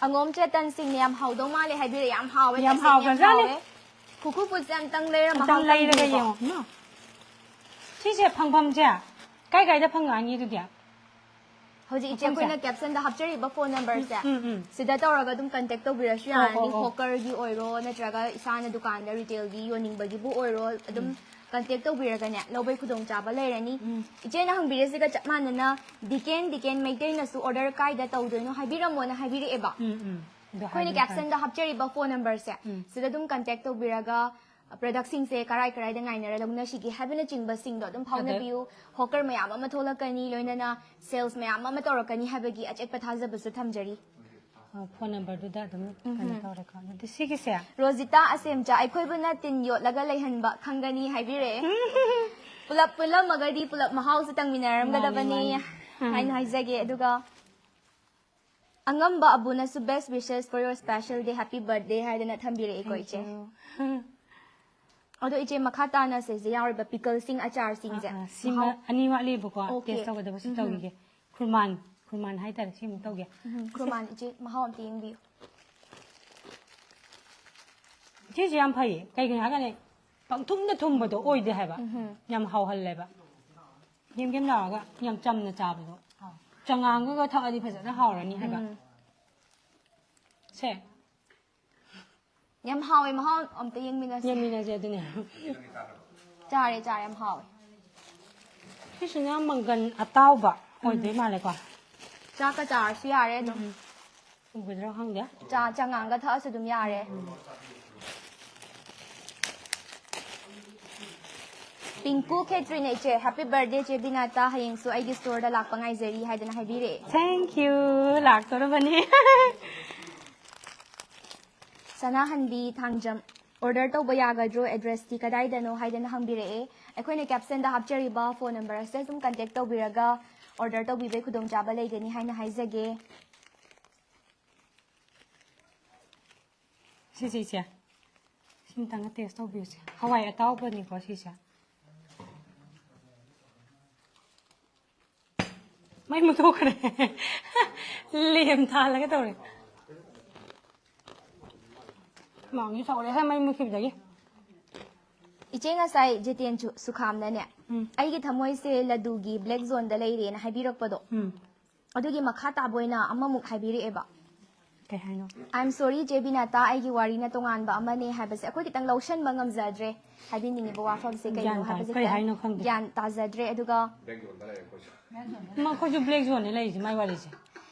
ꯑꯉꯣꯝ Chetan ꯁꯤꯡꯅ "ꯌꯥꯝ ꯍꯥꯎꯗꯧ ꯃꯥꯜꯂꯦ" ꯍꯥꯏꯕꯤꯔꯛꯑꯦ꯫ ꯌꯥꯝ ꯍꯥꯎꯋꯦ, ꯌꯥꯝ ꯇꯁꯦꯡꯅ ꯌꯥꯝ ꯍꯥꯎꯈ꯭ꯔꯖꯥꯠꯅꯤ꯫ ꯍꯥꯎꯋꯦ꯫ ꯈꯨꯈꯨ ꯐꯨꯠꯁꯦ ꯑꯝꯇꯪ ꯂꯩꯔ ꯑꯝꯇꯪ ꯃꯍꯥꯎ ꯂꯩꯔꯒ ꯇꯪꯕꯤꯌꯨꯀꯣ꯫ ꯌꯦꯡꯉꯣ꯫ ꯅꯣ꯫ ꯁꯤꯁꯦ ꯐꯪꯐꯝꯁꯦ ꯀꯥꯏ ꯀꯥꯏꯗ ꯐꯪꯉꯛꯑꯅꯤ ꯑꯗꯨꯗꯤ? ꯍꯧꯖꯤꯛ ꯏꯆꯦ ꯃꯐꯝꯁꯦ? ꯑꯩꯈꯣꯏꯅ ꯀꯦꯞꯁꯟꯗ ꯍꯥꯞꯆꯔꯤꯕ ꯐꯣꯟ ꯅꯝꯕꯔꯁꯦ ꯎꯝ, ꯎꯝ꯫ ꯁꯤꯗ ꯇꯧꯔꯒ ꯑꯗꯨꯝ ꯀꯟꯇꯦꯛ ꯇꯧꯕꯤꯔꯁꯨ ꯑꯣ, ꯌꯥꯔꯅꯤ꯫ ꯑꯣ, ꯑꯣ꯫ ꯍꯣꯀꯔꯒꯤ ꯑꯣꯏꯔꯣ ꯅꯠꯇ꯭ꯔꯒ ꯏꯁꯥꯅ ꯗꯨꯀꯥꯟꯗ ꯔꯤꯇꯦꯜꯒꯤ ꯌꯣꯟꯅꯤꯡꯕꯒꯤꯕꯨ ꯑꯣꯏꯔꯣ ꯑꯗꯨꯝ ꯀꯟꯇꯦꯛ ꯇꯧꯕꯤꯔꯒꯅꯦ ꯂꯧꯕꯩ ꯈꯨꯗꯣꯡꯆꯥꯕ ꯂꯩꯔꯅꯤ꯫ ꯎꯝ꯫ ꯏꯆꯦꯅ ꯍꯪꯕꯤꯔꯤꯁꯤꯒ ꯆꯞ ꯃꯥꯟꯅꯅ ꯗꯤꯀꯦꯟ ꯗꯤꯀꯦꯟ ꯃꯩꯇꯩꯅꯁꯨ ꯑꯣꯔꯗꯔ ꯀꯥꯏꯗ ꯇꯧꯗꯣꯏꯅꯣ ꯍꯥꯏꯕꯤꯔꯝꯃꯣꯅ ꯍꯥꯏꯕꯤꯔꯛꯑꯦꯕ꯫ ꯎꯝ, ꯎꯝ꯫ ꯑꯗꯣ ꯑꯩꯈꯣꯏꯅ ꯍꯥꯏꯕꯤꯌꯨ, ꯀꯦꯞꯁꯟꯗ ꯍꯥꯞꯆꯔꯤꯕ ꯐꯣꯟ ꯅꯝꯕꯔꯁꯦ ꯎꯝ꯫ ꯁꯤꯗ ꯑꯗꯨꯝ ꯀꯟꯇꯦꯛ ꯇꯧꯕꯤꯔꯒ ꯄ꯭ꯔꯗꯛꯁꯤꯡꯁꯦ ꯀꯔꯥꯏ ꯀꯔꯥꯏꯗ ꯉꯥꯏꯅꯔ ꯂꯧꯅꯁꯤꯒꯦ ꯍꯥꯏꯕꯅꯆꯤꯡꯕꯁꯤꯡꯗꯣ ꯑꯗꯨꯝ ꯐꯥꯎꯅꯕꯤꯌꯨ꯫ ꯍꯣꯀꯔ ꯃꯌꯥꯝ ꯑꯃ ꯊꯣꯛꯂꯛꯀꯅꯤ, ꯂꯣꯏꯅꯅ ꯁꯦꯜꯁ ꯃꯌꯥꯝ ꯑꯃ ꯇꯧꯔꯛꯀꯅꯤ ꯍꯥꯏꯕꯒꯤ ꯑꯆꯦꯠꯄ ꯊꯥꯖꯕꯁꯨ ꯊꯝꯖꯔꯤ꯫ ꯑ, ꯐꯣꯟ ꯅꯝꯕꯔꯗꯨꯗ ꯑꯗꯨꯝ ꯀꯩꯅꯣ ꯇꯧꯔꯦꯀꯣ꯫ ꯑꯗꯨꯗꯤ ꯁꯤꯒꯤꯁꯦ ꯔꯣꯖꯤꯇꯥ ꯑꯁꯦꯝꯆꯥ, "ꯑꯩꯈꯣꯏꯕꯨꯅ ꯇꯤꯟ ꯌꯣꯠꯂꯒ ꯂꯩꯍꯟꯕ ꯈꯪꯒꯅꯤ" ꯍꯥꯏꯕꯤꯔꯛꯑꯦ꯫ ꯄꯨꯂꯞ ꯄꯨꯜꯂꯝꯃꯒꯗꯤ ꯄꯨꯂꯞ ꯃꯍꯥꯎꯁꯦ ꯇꯪꯃꯤꯟꯅꯔꯝꯒꯗꯕꯅꯤ ꯃꯥꯅꯤ, ꯃꯥꯅꯤ꯫ ꯍꯥꯏꯅ ꯍꯥꯏꯖꯒꯦ꯫ ꯑꯗꯨꯒ ꯑꯉꯝꯕ ꯑꯕꯨꯅꯁꯨ "Best wishes for your special day, happy birthday" ꯍꯥꯏꯗꯅ ꯊꯝꯕꯤꯔꯛꯑꯦꯀꯣ, Thank ꯏꯆꯦ꯫ You. ꯑꯗꯣ ꯏꯆꯦ, ꯃꯈꯥ ꯇꯥꯅ ꯁꯤꯁꯦ ꯌꯥꯎꯔꯤꯕ ꯄꯤꯀꯜꯁꯤꯡ, ꯑꯆꯥꯔꯁꯤꯡꯁꯦ ꯑꯥ, ꯑꯥ, ꯁꯤꯃ ꯃꯍꯥꯎ ꯑꯅꯤ ꯋꯥꯠꯂꯤꯕꯀꯣ, Okay. Taste ꯇꯧꯒꯗꯕ ꯁꯤ ꯎꯝ꯫ ꯇꯧꯈꯤꯒꯦ꯫ ꯈꯨꯔꯃꯥꯟ, ꯈꯨꯔꯃꯥꯟ ꯍꯥꯏꯇꯥꯔꯦ, ꯁꯤꯃꯨꯛ ꯇꯧꯒꯦ꯫ ꯎꯝ, ꯈꯨꯔꯃꯥꯟ ꯏꯆꯦ, ꯃꯍꯥꯎ ꯑꯝꯇ ꯌꯦꯡꯕꯤꯌꯨ꯫ ꯁꯤꯁꯦ ꯌꯥꯝ ꯐꯩꯌꯦ꯫ ꯀꯩꯒꯤꯅꯣ ꯍꯥꯏꯔꯀꯥꯟꯗ ꯄꯪꯊꯨꯝꯗ ꯊꯨꯝꯕꯗꯣ ꯑꯣꯏꯗꯦ ꯍꯥꯏꯕ꯫ ꯎꯝ꯫ ꯌꯥꯝ ꯍꯥꯎꯍꯜꯂꯦꯕ꯫ ꯒꯦꯝ ꯒꯦꯝ ꯂꯥꯎꯔꯒ ꯌꯥꯝ ꯆꯝꯅ ꯆꯥꯕꯗꯣ꯫ ꯆꯉꯥꯡꯒꯒ ꯊꯛꯑꯗꯤ ꯐꯖꯅ ꯍꯥꯎꯔꯅꯤ ꯍꯥꯏꯕ꯫ ꯎꯝ꯫ ꯁꯦ꯫ ꯌꯥꯝ ꯍꯥꯎꯋꯦ, ꯃꯍꯥꯎ ꯑꯝꯇ ꯌꯦꯡꯃꯤꯟꯅꯁꯦ꯫ ꯌꯦꯡꯃꯤꯟꯅꯁꯦ ꯑꯗꯨꯅꯦ꯫ ꯆꯥꯔꯦ, ꯆꯥꯔꯦ, ꯌꯥꯝ ꯍꯥꯎꯋꯦ꯫ ꯁꯤꯁꯤꯅ ꯃꯪꯒꯟ ꯑꯇꯥꯎꯕ ꯑꯣꯏꯗꯣꯏ ꯎꯝ꯫ ꯃꯥꯜꯂꯦꯀꯣ꯫ ꯆꯥꯛꯀ ꯆꯥꯔꯁꯨ ꯌꯥꯔꯦ ꯑꯗꯨꯝ꯫ ꯎꯝ꯫ ꯎꯒꯗ꯭ꯔꯥ ꯈꯪꯗꯦ꯫ ꯆꯥ, ꯆꯉꯥꯡꯒ ꯊꯛꯑꯁꯨ ꯑꯗꯨꯝ ꯌꯥꯔꯦ꯫ ꯄꯤꯡꯀꯨ ꯈꯦꯇ꯭ꯔꯤꯅ ꯏꯆꯦ, "Happy birthday ꯆꯦ ꯕꯤꯅꯥꯇꯥ, ꯍꯌꯦꯡꯁꯨ ꯑꯩꯒꯤ storeꯗ ꯂꯥꯛꯄ ꯉꯥꯏꯖꯔꯤ" ꯍꯥꯏꯗꯅ ꯍꯥꯏꯕꯤꯔꯛꯑꯦ꯫ Thank you, ꯂꯥꯛꯇꯧꯔꯕꯅꯤ꯫ ꯁꯅꯥꯍꯟꯕꯤ ꯊꯥꯡꯖꯝ, "Order ꯇꯧꯕ ꯌꯥꯒꯗ꯭ꯔꯣ? Addressꯇꯤ ꯀꯗꯥꯏꯗꯅꯣ?" ꯍꯥꯏꯗꯅ ꯍꯪꯕꯤꯔꯛꯑꯦ꯫ ꯑꯩꯈꯣꯏꯅ captionꯗ ꯍꯥꯞꯆꯔꯤꯕ phone number ꯑꯁꯤꯗ ꯑꯗꯨꯝ contact ꯇꯧꯕꯤꯔꯒ order ꯇꯧꯕꯤꯕꯩ ꯈꯨꯗꯣꯡꯆꯥꯕ ꯂꯩꯒꯅꯤ ꯍꯥꯏꯅ ꯍꯥꯏꯖꯒꯦ꯫ ꯁꯤꯁꯦ ꯏꯆꯦ, ꯁꯤꯝꯇꯪꯒ taste ꯇꯧꯕꯤꯌꯨꯁꯦ꯫ ꯍꯋꯥꯏ ꯑꯇꯥꯎꯕꯅꯤꯀꯣ ꯁꯤꯁꯦ꯫ ꯃꯩ ꯃꯨꯠꯊꯣꯛꯈ꯭ꯔꯦ꯫ ꯂꯦꯝ ꯊꯥꯜꯂꯒ ꯇꯧꯔꯦ꯫ ꯍꯨꯃꯥꯡꯁꯨ ꯁꯧꯔꯦꯍꯦ ꯃꯩ ꯃꯨꯠꯈꯤꯕꯗꯒꯤ꯫ ꯏꯆꯦ, ꯉꯁꯥꯏ ꯖꯤꯇꯦꯟ ꯁꯨ-, ꯁꯨꯈꯥꯝꯅꯅꯦ, ꯎꯝ꯫ "ꯑꯩꯒꯤ ꯊꯃꯣꯏꯁꯦ ꯂꯗꯨꯒꯤ black zoneꯗ ꯂꯩꯔꯦꯅ" ꯍꯥꯏꯕꯤꯔꯛꯄꯗꯣ꯫ ꯎꯝ꯫ ꯑꯗꯨꯒꯤ ꯃꯈꯥ ꯇꯥꯕ ꯑꯣꯏꯅ ꯑꯃꯃꯨꯛ ꯍꯥꯏꯕꯤꯔꯛꯑꯦꯕ꯫ ꯀꯩ ꯍꯥꯏꯅꯣ? "I'm sorry ꯆꯦ ꯕꯤꯅꯥꯇꯥ, ꯑꯩꯒꯤ ꯋꯥꯔꯤꯅ ꯇꯣꯉꯥꯟꯕ ꯑꯃꯅꯦ" ꯍꯥꯏꯕꯁꯦ ꯑꯩꯈꯣꯏ ꯈꯤꯇꯪ ꯂꯧꯁꯟꯕ ꯉꯝꯖꯗ꯭ꯔꯦ꯫ ꯍꯥꯏꯕꯤꯅꯤꯡꯉꯤꯕ ꯋꯥꯐꯝꯁꯦ ꯀꯩꯅꯣ ꯒ꯭ꯌꯥꯟ ꯇꯥꯗꯦ꯫ ꯍꯥꯏꯕꯁꯦ ꯀꯩ ꯈꯤꯇꯪ ꯍꯥꯏꯅꯣ ꯈꯪꯗꯦ꯫ ꯒ꯭ꯌꯥꯟ ꯇꯥꯖꯗ꯭ꯔꯦ꯫ ꯑꯗꯨꯒ ꯃꯈꯣꯏꯁꯨ black zoneꯅꯦ ꯂꯩꯔꯤꯁꯦ, ꯃꯥꯏ ꯋꯥꯔꯤꯁꯦ꯫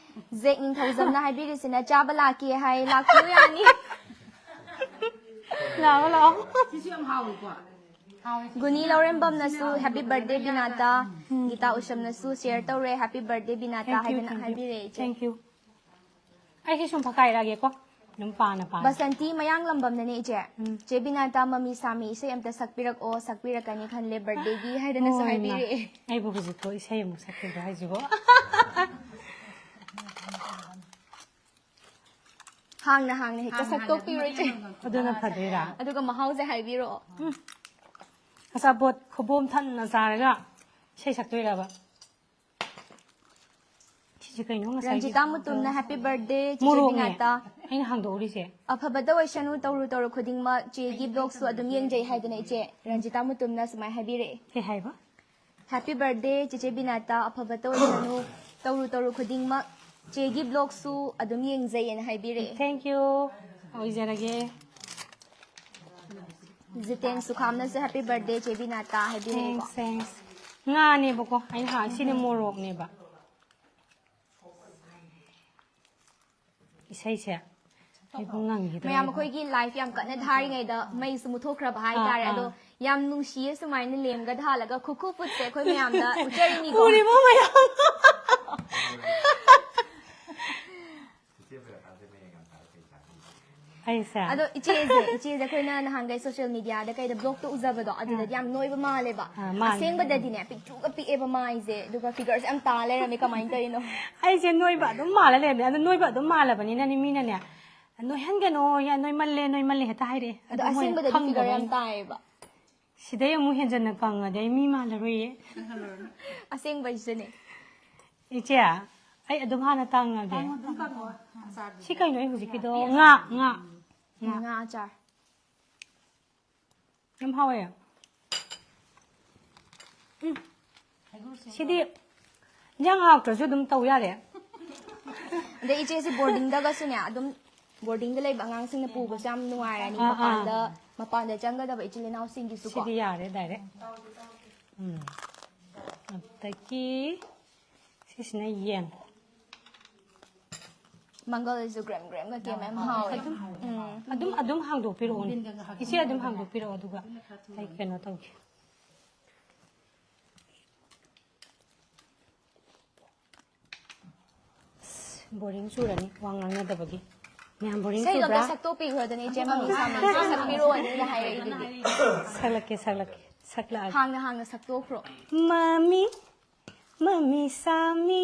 ꯖꯦꯛ ꯅꯤꯡꯊꯧꯖꯝꯅ ꯍꯥꯏꯕꯤꯔꯤꯁꯤꯅ, "ꯆꯥꯕ ꯂꯥꯛꯀꯦ ꯍꯥꯏ, ꯂꯥꯛꯄꯤꯌꯨ ꯌꯥꯅꯤ"꯫ ꯂꯥꯛꯑꯣ, ꯂꯥꯛꯑꯣ꯫ ꯁꯤꯁꯨ ꯌꯥꯝ ꯍꯥꯎꯋꯤꯀꯣ꯫ ꯒꯨꯅꯤ ꯂꯧꯔꯦꯝꯕꯝꯅꯁꯨ "Happy birthday ꯕꯤꯅꯥꯇꯥ"꯫ ꯒꯤꯇꯥ ꯎꯁꯝꯅꯁꯨ share ꯇꯧꯔꯦ, "Happy birthday ꯕꯤꯅꯥꯇꯥ" Thank you, ꯍꯥꯏꯗꯅ thank you꯫ ꯍꯥꯏꯕꯤꯔꯛꯑꯦ ꯏꯆꯦ꯫ Thank you꯫ ꯑꯩꯁꯦ ꯁꯨꯝ ꯐꯀꯥꯏꯔꯛꯑꯒꯦꯀꯣ꯫ ꯑꯗꯨꯝ ꯄꯥꯅ ꯄꯥꯅ꯫ ꯕꯁꯟꯇꯤ ꯃꯌꯥꯡꯂꯝꯕꯝꯅꯅꯦ ꯏꯆꯦ꯫ ꯎꯝ꯫ ꯆꯦ ꯕꯤꯅꯥꯇꯥ, ꯃꯃꯤ ꯁꯥꯃꯤ ꯏꯁꯩ ꯑꯝꯇ ꯁꯛꯄꯤꯔꯛꯑꯣ, ꯁꯛꯄꯤꯔꯛꯀꯅꯤ ꯈꯜꯂꯦ, ꯕꯔꯊꯗꯦꯒꯤ ꯍꯥꯏꯗꯅꯁꯨ ꯍꯣꯏ, ꯏꯃꯥ꯫ ꯍꯥꯏꯕꯤꯔꯛꯑꯦ꯫ ꯑꯩꯕꯨ ꯍꯧꯖꯤꯛꯐꯥꯎ ꯏꯁꯩ ꯑꯃꯨꯛ ꯁꯛꯈꯤꯕ꯭ꯔꯣ ꯍꯥꯏꯁꯤꯕꯣ? ꯍꯥꯡꯅ ꯍꯥꯡꯅ ꯍꯦꯛꯇ ꯁꯛꯇꯣꯛꯄꯤꯔꯣ ꯏꯆꯦ꯫ ꯑꯗꯨꯅ ꯐꯗꯣꯏꯔꯥ? ꯑꯗꯨꯒ ꯃꯍꯥꯎꯁꯦ ꯍꯥꯏꯕꯤꯔꯛꯑꯣ꯫ ꯑꯆꯥꯄꯣꯠ ꯈꯨꯕꯣꯝ ꯊꯟꯅ ꯆꯥꯔꯒ ꯏꯁꯩ ꯁꯛꯇꯣꯏꯔꯕ? ꯁꯤꯁꯦ ꯀꯩꯅꯣ ꯉꯁꯥꯏꯒꯤ? ꯔꯟꯖꯤꯇꯥ ꯃꯨꯇꯨꯝꯅ happy birthday ꯆꯤꯆꯦ ꯃꯣꯔꯣꯛꯅꯦ꯫ ꯕꯤꯅꯥꯇꯥ꯫ ꯑꯩꯅ ꯍꯥꯡꯗꯣꯛꯎꯔꯤꯁꯦ꯫ ꯑꯐꯕꯇ ꯑꯣꯏꯁꯅꯨ, ꯇꯧꯔꯨ ꯇꯧꯔꯨ ꯈꯨꯗꯤꯡꯃꯛ ꯆꯦꯒꯤ ꯕ꯭ꯂꯣꯒꯁꯨ ꯑꯗꯨꯝ ꯌꯦꯡꯖꯩ ꯍꯥꯏꯗꯅ ꯏꯆꯦ ꯔꯟꯖꯤꯇꯥ ꯃꯨꯇꯨꯝꯅ ꯁꯨꯃꯥꯏꯅ ꯍꯥꯏꯕꯤꯔꯛꯑꯦ꯫ ꯀꯩ ꯍꯥꯏꯕ? Happy birthday ꯆꯤꯆꯦ ꯕꯤꯅꯥꯇꯥ, ꯑꯐꯕꯇ ꯑꯣꯏꯁꯅꯨ, ꯇꯧꯔꯨ ꯇꯧꯔꯨ ꯈꯨꯗꯤꯡꯃꯛ ꯆꯦꯒꯤ ꯕ꯭ꯂꯣꯒꯁꯨ ꯑꯗꯨꯝ ꯌꯦꯡꯖꯩꯌꯦꯅ ꯍꯥꯏꯕꯤꯔꯛꯑꯦ꯫ Thank you꯫ ꯑꯣꯏꯖꯔꯒꯦ꯫ Jiten ꯁꯨꯈꯥꯝꯅꯁꯨ happy birthday ꯆꯦ ꯕꯤꯅꯥꯇꯥ ꯍꯥꯏꯕꯤꯔꯛꯑꯦꯀꯣ꯫ Thanks, thanks꯫ ꯉꯥꯅꯦꯕꯀꯣ ꯑꯩꯅ ꯍꯥꯏ, ꯁꯤꯅ ꯃꯣꯔꯣꯛꯅꯦꯕ꯫ ꯏꯁꯩꯁꯦ ꯑꯩꯕꯨ ꯉꯪꯈꯤꯗꯧꯔꯦ꯫ ꯃꯌꯥꯝ ꯑꯩꯈꯣꯏꯒꯤ ꯂꯥꯏꯐ ꯌꯥꯝ ꯀꯟꯅ ꯊꯥꯔꯤꯉꯩꯗ ꯃꯩꯁꯨ ꯃꯨꯠꯊꯣꯛꯈ꯭ꯔꯕ ꯍꯥꯏꯇꯥꯔꯦ꯫ ꯑꯥ, ꯑꯗꯣ ꯑꯥ꯫ ꯌꯥꯝ ꯅꯨꯡꯁꯤꯌꯦ ꯁꯨꯃꯥꯏꯅ ꯂꯦꯝꯒ ꯊꯥꯜꯂꯒ ꯈꯨꯈꯨ ꯐꯨꯠꯁꯦ ꯑꯩꯈꯣꯏ ꯃꯌꯥꯝꯗ ꯎꯠꯆꯔꯤꯅꯤꯀꯣ꯫ ꯎꯔꯤꯕꯣ ꯃꯌꯥꯝ? ꯑꯩꯁꯦ꯫ ꯑꯗꯣ ꯏꯆꯦꯁꯦ ꯏꯆꯦꯁꯦ ꯑꯩꯈꯣꯏꯅ ꯅꯍꯥꯟꯈꯩ ꯁꯣꯁꯤꯌꯦꯜ ꯃꯤꯗꯤꯌꯥꯗ ꯀꯩꯗ ꯕ꯭ꯂꯣꯛꯇ ꯎꯖꯕꯗꯣ ꯑꯗꯨꯗꯗꯤ ꯌꯥꯝ ꯅꯣꯏꯕ ꯃꯥꯜꯂꯦꯕ꯫ ꯑꯥ, ꯃꯥꯅꯦ꯫ ꯑꯁꯦꯡꯕꯗꯗꯤꯅꯦ ꯄꯤꯛꯇ꯭ꯔꯨꯒ ꯄꯤꯛꯑꯦꯕ ꯃꯥꯏꯁꯦ, ꯑꯗꯨꯒ ꯐꯤꯒꯔꯁꯦ ꯌꯥꯝ ꯇꯥ ꯂꯩꯔꯝꯃꯦ, ꯀꯃꯥꯏꯅ ꯇꯧꯔꯤꯅꯣ? ꯑꯩꯁꯦ ꯅꯣꯏꯕ ꯑꯗꯨꯝ ꯃꯥꯜꯂ ꯂꯩꯔꯝꯃꯦ꯫ ꯑꯗꯣ ꯅꯣꯏꯕ ꯑꯗꯨꯝ ꯃꯥꯜꯂꯕꯅꯤꯅꯅꯦ, ꯃꯤꯅꯅꯦ, "ꯅꯣꯏꯍꯟꯒꯅꯣ, ꯌꯥ, ꯅꯣꯏꯃꯜꯂꯦ, ꯅꯣꯏꯃꯜꯂꯦ" ꯍꯦꯛꯇ ꯍꯥꯏꯔꯛꯑꯦ꯫ ꯑꯗꯣ ꯑꯗꯨ ꯃꯣꯏꯅ ꯑꯁꯦꯡꯕꯗꯗꯤ ꯐꯤꯒꯔ ꯌꯥꯝ ꯈꯪꯗꯕꯩꯅꯦ꯫ ꯇꯥꯏꯌꯦꯕ꯫ ꯁꯤꯗꯩ ꯑꯃꯨꯛ ꯍꯦꯟꯖꯟꯅ ꯀꯪꯉꯗꯤ ꯑꯩ ꯃꯤ ꯃꯥꯜꯂꯔꯣꯏꯌꯦ꯫ ꯑꯁꯦꯡꯕꯩꯁꯤꯗꯅꯦ꯫ ꯏꯆꯦ, ꯑꯩ ꯑꯗꯨꯝ ꯍꯥꯟꯅ ꯇꯪꯉꯒꯦ꯫ ꯑꯗꯨꯝ ꯀꯪꯉꯣ, ꯑꯆꯥꯔꯗꯨꯗꯤ꯫ ꯁꯤ ꯀꯩꯅꯣ ꯑꯩ ꯍꯧꯖꯤꯛꯀꯤꯗꯣ? ꯉꯥ, ꯉꯥ꯫ ꯉꯥ ꯑꯆꯥꯔ꯫ ꯌꯥꯝ ꯍꯥꯎꯋꯦ꯫ ꯎꯝ꯫ ꯁꯤꯗꯤ ꯏꯟꯖꯥꯡ ꯍꯥꯎꯇ꯭ꯔꯁꯨ ꯑꯗꯨꯝ ꯇꯧ ꯌꯥꯔꯦ꯫ ꯑꯗꯩ ꯏꯆꯦꯁꯤ ꯕꯣꯔꯗꯤꯡꯗꯒꯁꯨꯅꯦ ꯑꯗꯨꯝ, ꯕꯣꯔꯗꯤꯡꯗ ꯂꯩꯕ ꯑꯉꯥꯡꯁꯤꯡꯅ ꯄꯨꯕꯁꯨ ꯌꯥꯝ ꯅꯨꯡꯉꯥꯏꯔꯅꯤ꯫ ꯑꯥ, ꯑꯥ꯫ ꯃꯄꯥꯟꯗ, ꯃꯄꯥꯟꯗ ꯆꯪꯒꯗꯕ ꯏꯆꯤꯜ ꯏꯅꯥꯎꯁꯤꯡꯒꯤꯁꯨꯀꯣ꯫ ꯁꯤꯗꯤ ꯌꯥꯔꯦ ꯗꯥꯏꯔꯦꯛ꯫ ꯎꯝ꯫ ꯑꯗꯒꯤ ꯁꯤꯁꯤꯅ ꯌꯦꯟ꯫ ꯃꯪꯒꯜꯁꯨ ꯒ꯭ꯔꯦꯝ ꯒ꯭ꯔꯦꯝꯒ ꯀꯦꯝ ꯌꯥꯝ ꯍꯥꯎꯋꯦ꯫ ꯎꯝ꯫ ꯑꯗꯨꯝ, ꯑꯗꯨꯝ ꯍꯥꯡꯗꯣꯛꯄꯤꯔꯛꯑꯣꯅꯦ꯫ ꯏꯆꯦ ꯑꯗꯨꯝ ꯍꯥꯡꯗꯣꯛꯄꯤꯔꯛꯑꯣ, ꯑꯗꯨꯒ ꯑꯩ ꯀꯩꯅꯣ ꯇꯧꯒꯦ꯫ ꯑꯁ, ꯕꯣꯔꯤꯡ ꯆꯨꯔꯅꯤ ꯋꯥ ꯉꯥꯡꯅꯗꯕꯒꯤ꯫ ꯌꯥꯝ ꯕꯣꯔꯤꯡ ꯏꯁꯩꯗꯣ ꯑꯝꯇ ꯆꯨꯕ꯭ꯔꯥ? ꯁꯛꯇꯣꯛꯄꯤꯈ꯭ꯔꯣꯗꯅ, ꯏꯆꯦ ꯃꯃꯤ ꯁꯥꯃꯤ ꯏꯁꯩ ꯁꯛꯄꯤꯔꯛꯑꯣꯅ ꯍꯥꯏꯔꯛꯏꯗꯨꯗꯤ꯫ ꯁꯛꯂꯛꯀꯦ, ꯁꯛꯂꯛꯀꯦ, ꯁꯛꯂꯛꯑꯒꯦ꯫ ꯍꯥꯡꯅ ꯍꯥꯡꯅ ꯁꯛꯇꯣꯛꯈ꯭ꯔꯣ꯫ ꯃꯃꯤ, ꯃꯃꯤ ꯁꯥꯃꯤ,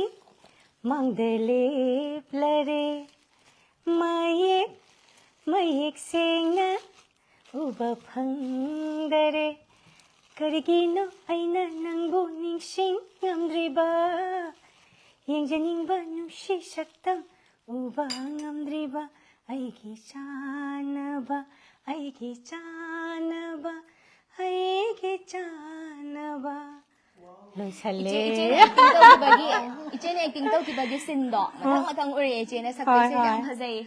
ꯃꯥꯡꯗ ꯂꯦꯞꯂꯔꯦ꯫ ꯃꯌꯦꯛ, ꯃꯌꯦꯛ ꯁꯦꯡꯅ ꯎꯕ ꯐꯪꯗꯔꯦ꯫ ꯀꯔꯤꯒꯤꯅꯣ ꯑꯩꯅ ꯅꯪꯕꯨ ꯅꯤꯡꯁꯤꯡ ꯉꯝꯗ꯭ꯔꯤꯕ? ꯌꯦꯡꯖꯅꯤꯡꯕ ꯅꯨꯡꯁꯤ ꯁꯛꯇꯝ ꯎꯕ ꯉꯝꯗ꯭ꯔꯤꯕ? ꯑꯩꯒꯤ ꯆꯥꯅꯕ, ꯑꯩꯒꯤ ꯆꯥꯅꯕ, ꯑꯩꯒꯤ ꯆꯥꯅꯕ꯫ ꯂꯣꯏꯁꯜꯂꯦ꯫ ꯏꯆꯦ, ꯏꯆꯦꯅ acting ꯇꯧꯈꯤꯕꯒꯤ, ꯏꯆꯦꯅ acting ꯇꯧꯈꯤꯕꯒꯤ ꯁꯤꯟꯗꯣ ꯃꯊꯪ ꯃꯊꯪ ꯎꯔꯛꯑꯦ꯫ ꯏꯆꯦꯅ ꯁꯛꯄ ꯍꯣꯏ, ꯏꯁꯩꯁꯦ ꯌꯥꯝ ꯍꯣꯏ꯫ ꯐꯖꯩ꯫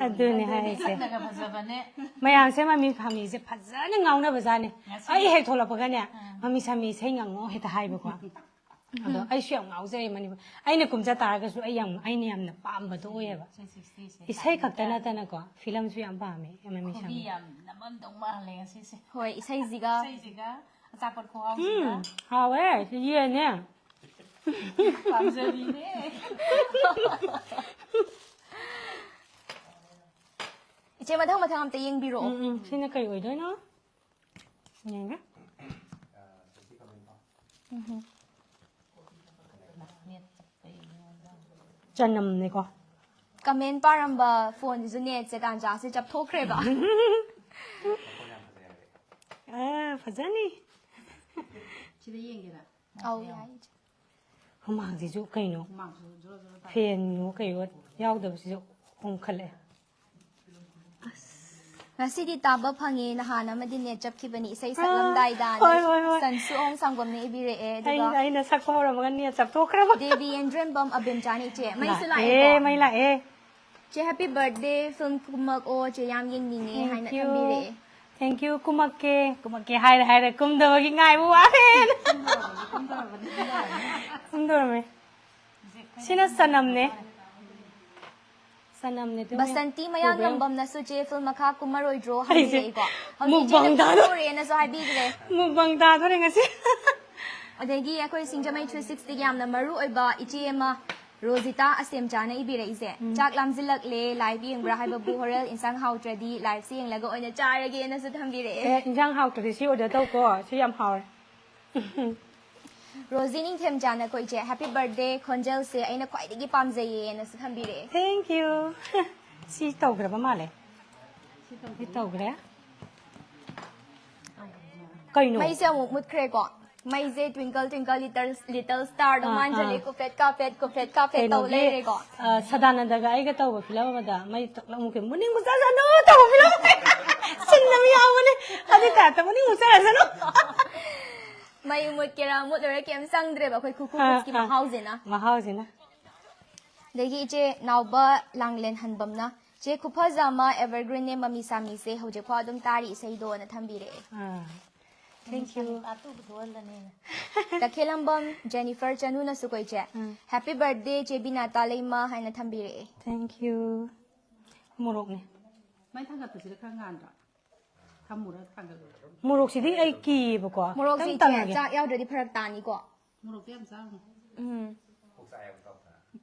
ꯑꯗꯨꯅꯦ ꯍꯥꯏꯁꯦ꯫ ꯁꯛꯅꯒ ꯐꯖꯕꯅꯦ꯫ ꯃꯌꯥꯝꯁꯦ ꯃꯃꯤ ꯁꯥꯃꯤꯁꯦ ꯐꯖꯅ ꯉꯥꯎꯅꯕꯖꯥꯠꯅꯦ꯫ ꯉꯁꯤ ꯑꯩ ꯍꯦꯛ ꯊꯣꯛꯂꯛꯄꯒꯅꯦ, "ꯃꯃꯤ ꯁꯥꯃꯤ ꯏꯁꯩ ꯉꯪꯉꯣ" ꯍꯦꯛꯇ ꯍꯥꯏꯕꯀꯣ꯫ ꯑꯗꯣ ꯑꯩꯁꯨ ꯌꯥꯝ ꯉꯥꯎꯖꯩ ꯃꯅꯤꯄꯨꯔ꯫ ꯑꯩꯅ ꯀꯨꯝꯖ ꯇꯥꯔꯒꯁꯨ ꯑꯩ ꯌꯥꯝ, ꯑꯩꯅ ꯌꯥꯝꯅ ꯄꯥꯝꯕꯗꯣ ꯑꯣꯏꯌꯦꯕ꯫ Three sixty ꯁꯦ ꯏꯁꯩ ꯈꯛꯇ ꯇꯥꯛꯄꯤꯕ꯫ ꯅꯠꯇꯅꯀꯣ, ꯐꯤꯂꯝꯁꯨ ꯌꯥꯝ ꯄꯥꯝꯃꯦ ꯃꯃꯤ ꯈꯨꯕꯤ ꯁꯥꯃꯤ꯫ ꯌꯥꯝ ꯅꯝꯃꯝꯗꯧ ꯃꯥꯜꯂꯦ ꯉꯁꯤꯁꯦ꯫ ꯍꯣꯏ, ꯏꯁꯩꯁꯤꯒ꯫ ꯏꯁꯩꯁꯤꯒ ꯑꯆꯥꯄꯣꯠ ꯈꯨꯍꯥꯎꯁꯤꯒ꯫ ꯎꯝ, ꯍꯥꯎꯋꯦ꯫ ꯌꯦꯟꯅꯦ꯫ ꯄꯥꯝꯖꯕꯤꯅꯦ꯫ ꯏꯆꯦ, ꯃꯊꯪ ꯃꯊꯪ ꯑꯝꯇ ꯌꯦꯡꯕꯤꯔꯛꯑꯣ꯫ ꯎꯝ, ꯎꯝ, ꯁꯤꯅ ꯀꯩ ꯑꯣꯏꯗꯣꯏꯅꯣ? ꯌꯦꯡꯒꯦ꯫ ꯆꯅꯝꯅꯦꯀꯣ꯫ Comment ꯄꯥꯔꯝꯕ phoneꯁꯤꯁꯨ netꯁꯦ ꯇꯥꯟꯖꯥꯁꯦ ꯆꯞꯊꯣꯛꯈ꯭ꯔꯦꯕ꯫ ꯑꯥ, ꯐꯖꯅꯤ꯫ ꯁꯤꯗ ꯌꯦꯡꯒꯦꯔꯥ? ꯑꯧ, ꯌꯥꯏ, ꯏꯆꯦ꯫ ꯍꯨꯃꯥꯡꯁꯤꯁꯨ ꯀꯩꯅꯣ? ꯍꯨꯃꯥꯡꯁꯨ ꯖꯣꯔꯣ ꯖꯣꯔꯣ ꯇꯥꯏ꯫ Fanꯋꯣ ꯀꯩꯋꯣ ꯌꯥꯎꯗꯕꯁꯤꯁꯨ ꯑꯣꯟꯈꯠꯂꯛꯑꯦ꯫ ꯉꯁꯤꯗꯤ ꯇꯥꯕ ꯐꯪꯉꯦ, ꯅꯍꯥꯟ ꯑꯃꯗꯤ net ꯆꯞꯈꯤꯕꯅꯤ ꯏꯁꯩ ꯁꯛꯂꯝꯗꯥꯏꯗ꯫ ꯍꯣꯏ, ꯍꯣꯏ, ꯍꯣꯏ꯫ ꯁꯟꯁꯨ ꯑꯍꯣꯡ ꯁꯪꯕꯝꯅ ꯏꯕꯤꯔꯛꯑꯦ꯫ ꯑꯩꯅ, ꯑꯗꯨꯒ ꯑꯩꯅ ꯁꯛꯄ ꯍꯧꯔꯝꯃꯒ net ꯆꯞꯊꯣꯛꯈ꯭ꯔꯕ꯫ ꯗꯦꯕꯤ ꯌꯦꯟꯗ꯭ꯔꯦꯝꯕꯝ ꯑꯕꯤꯟꯆꯥꯅ ꯏꯆꯦ, ꯃꯩꯁꯨ ꯂꯥꯛꯑꯦ, ꯂꯥꯛꯑꯦꯀꯣ꯫ ꯃꯩ ꯂꯥꯛꯑꯦ꯫ ꯆꯦ, happy birthday, film ꯀꯨꯝꯃꯛꯑꯣ ꯆꯦ, ꯌꯥꯝ ꯌꯦꯡꯅꯤꯡꯉꯦ ꯍꯥꯏꯅ Thank you. ꯊꯝꯕꯤꯔꯛꯑꯦ꯫ Thank you, ꯀꯨꯝꯃꯛꯀꯦ, ꯀꯨꯝꯃꯛꯀꯦ ꯍꯥꯏꯔꯦ, ꯍꯥꯏꯔꯦ, ꯀꯨꯝꯗꯕꯒꯤ ꯉꯥꯏꯕ ꯋꯥꯔꯦ꯫ ꯀꯨꯝꯗꯧꯔꯝꯃꯦ꯫ ꯁꯤꯅ ꯆꯅꯝꯅꯦ꯫ ꯆꯅꯝꯅꯦ, ꯑꯗꯨ ꯕꯁꯟꯇꯤ ꯃꯌꯥꯡ ꯎꯕ꯭ꯔꯥ? ꯂꯝꯕꯝꯅꯁꯨ ꯆꯦ, film ꯃꯈꯥ ꯀꯨꯝꯃꯔꯣꯏꯗ꯭ꯔꯣ ꯑꯩꯁꯦ ꯍꯪꯕꯤꯔꯛꯏꯀꯣ꯫ ꯍꯧꯖꯤꯛ mukbang ꯏꯆꯦꯅ ꯇꯥꯗꯣ-, ꯀꯨꯝꯃꯔꯣꯏꯅ ꯍꯥꯏꯕꯤꯈ꯭ꯔꯦ꯫ mukbang ꯇꯥꯗꯣꯔꯦ ꯉꯁꯤ꯫ ꯑꯗꯒꯤ ꯑꯩꯈꯣꯏ ꯁꯤꯡꯖꯃꯩ three sixtyꯒꯤ ꯌꯥꯝꯅ ꯃꯔꯨ ꯑꯣꯏꯕ ꯏꯆꯦ ꯑꯃ, ꯔꯣꯖꯤꯇꯥ ꯑꯁꯦꯝꯆꯥꯅ ꯏꯕꯤꯔꯛꯏꯁꯦ, "ꯆꯥꯛ ꯂꯥꯝꯖꯤꯜꯂꯛꯂꯦ, ꯂꯥꯏꯚ ꯌꯦꯡꯕ꯭ꯔꯥ ꯍꯥꯏꯕꯕꯨ ꯍꯣꯔꯦꯟ ꯏꯟꯁꯥꯡ ꯍꯥꯎꯇ꯭ꯔꯗꯤ ꯂꯥꯏꯚꯁꯦ ꯌꯦꯡꯂꯒ ꯑꯣꯏꯅ ꯆꯥꯔꯒꯦꯅꯁꯨ ꯊꯝꯕꯤꯔꯛꯑꯦ꯫ ꯑꯦ, ꯏꯟꯁꯥꯡ ꯍꯥꯎꯇ꯭ꯔꯗꯤ ꯁꯤ ꯑꯣꯔꯗꯔ ꯇꯧꯀꯣ, ꯁꯤ ꯌꯥꯝ ꯍꯥꯎꯔꯦ꯫ ꯔꯣꯖꯤ ꯅꯤꯡꯊꯦꯝꯆꯥꯅ ꯑꯩꯈꯣꯏꯁꯦ, "ꯍꯦꯄꯤ ꯕꯔꯊꯗꯦ, ꯈꯣꯟꯖꯦꯜꯁꯦ ꯑꯩꯅ ꯈ꯭ꯋꯥꯏꯗꯒꯤ ꯄꯥꯝꯖꯩꯌꯦꯅꯁꯨ ꯊꯝꯕꯤꯔꯛꯑꯦ꯫ Thank you꯫ ꯁꯤ ꯇꯧꯈ꯭ꯔꯕ ꯃꯥꯜꯂꯦ꯫ ꯁꯤ ꯇꯧꯈ꯭ꯔꯦ꯫ ꯀꯩꯅꯣ? ꯃꯩꯁꯦ ꯑꯃꯨꯛ ꯃꯨꯠꯈ꯭ꯔꯦꯀꯣ꯫ ꯃꯩꯁꯦ twinkle twinkle little little starꯗꯣ ꯑꯥ, ꯃꯥꯟꯁꯤꯜꯂꯦ꯫ ꯑꯥ꯫ ꯀꯨꯐꯦꯠ ꯀꯥꯐꯦꯠ ꯀꯨꯐꯦꯠ ꯀꯥꯐꯦꯠ ꯇꯧ ꯀꯩꯅꯣꯒꯤ, ꯂꯩꯔꯦꯀꯣ꯫ ꯑ, ꯁꯗꯥꯅꯟꯗꯒ ꯑꯩꯒ ꯇꯧꯕ ꯐꯤꯂꯝ ꯑꯃꯗ ꯃꯩ ꯇꯛꯂꯝꯃꯨ ꯀꯩꯅꯣ, "ꯃꯨꯅꯤꯡ ꯃꯨꯁꯥꯖꯅꯨ" ꯇꯧꯕ ꯐꯤꯂꯝ ꯑꯃ ꯁꯤꯟ ꯑꯃ ꯌꯥꯎꯕꯅꯦ꯫ ꯑꯗꯨꯏ ꯇꯥꯏꯞꯇ "ꯃꯨꯅꯤꯡ ꯃꯨꯁꯥꯖꯅꯨ"꯫ ꯃꯩ ꯃꯨꯠꯀꯦꯔꯥ ꯃꯨꯠꯂꯣꯏꯔꯥ ꯀꯩꯝ ꯆꯪꯗ꯭ꯔꯦꯕ ꯑꯩꯈꯣꯏ ꯈꯨꯈꯨ ꯑꯥ, ꯈꯨꯠꯁꯀꯤ ꯑꯥ꯫ ꯃꯍꯥꯎꯁꯤꯅ꯫ ꯃꯍꯥꯎꯁꯤꯅ꯫ ꯑꯗꯒꯤ ꯏꯆꯦ ꯅꯥꯎꯕ ꯂꯥꯡꯂꯦꯟ ꯍꯟꯕꯝꯅ, "ꯆꯦ ꯈꯨꯐꯖ ꯑꯃ evergreenꯅꯦ, ꯃꯃꯤ ꯁꯥꯃꯤꯁꯦ ꯍꯧꯖꯤꯛꯐꯥꯎ ꯑꯗꯨꯝ ꯇꯥꯔꯤ ꯏꯁꯩꯗꯣꯅ ꯊꯝꯕꯤꯔꯛꯑꯦ꯫ Ah, thank you꯫ ꯇꯈꯦꯂꯝꯕꯝ ꯖꯦꯅꯤꯐꯔ ꯆꯅꯨꯅꯁꯨ ꯀꯣꯏꯆꯦ, ꯎꯝ꯫ "Happy birthday ꯆꯦ ꯕꯤꯅꯥꯇꯥ ꯂꯩꯃ" ꯍꯥꯏꯅ ꯊꯝꯕꯤꯔꯛꯑꯦ꯫ Thank you꯫ ꯃꯣꯔꯣꯛꯅꯦ꯫ ꯃꯩ ꯊꯥꯡꯒꯠꯄꯁꯤꯗ ꯈꯔ ꯉꯥꯟꯗ꯭ꯔꯣ? ꯊꯝꯃꯨꯔ ꯊꯥꯡꯒꯠꯂꯨꯔ? ꯃꯣꯔꯣꯛꯁꯤꯗꯤ ꯑꯩ ꯀꯤꯌꯦꯕꯀꯣ꯫ ꯃꯣꯔꯣꯛꯁꯦ ꯈꯤꯇꯪ ꯏꯆꯦ ꯇꯪꯉꯒꯦ꯫ ꯆꯥꯛ ꯌꯥꯎꯗ꯭ꯔꯗꯤ ꯐꯔꯛ ꯇꯥꯅꯤꯀꯣ꯫ ꯃꯣꯔꯣꯛꯇꯤ ꯌꯥꯝ ꯆꯥꯔꯨꯅꯨ꯫ ꯎꯝ꯫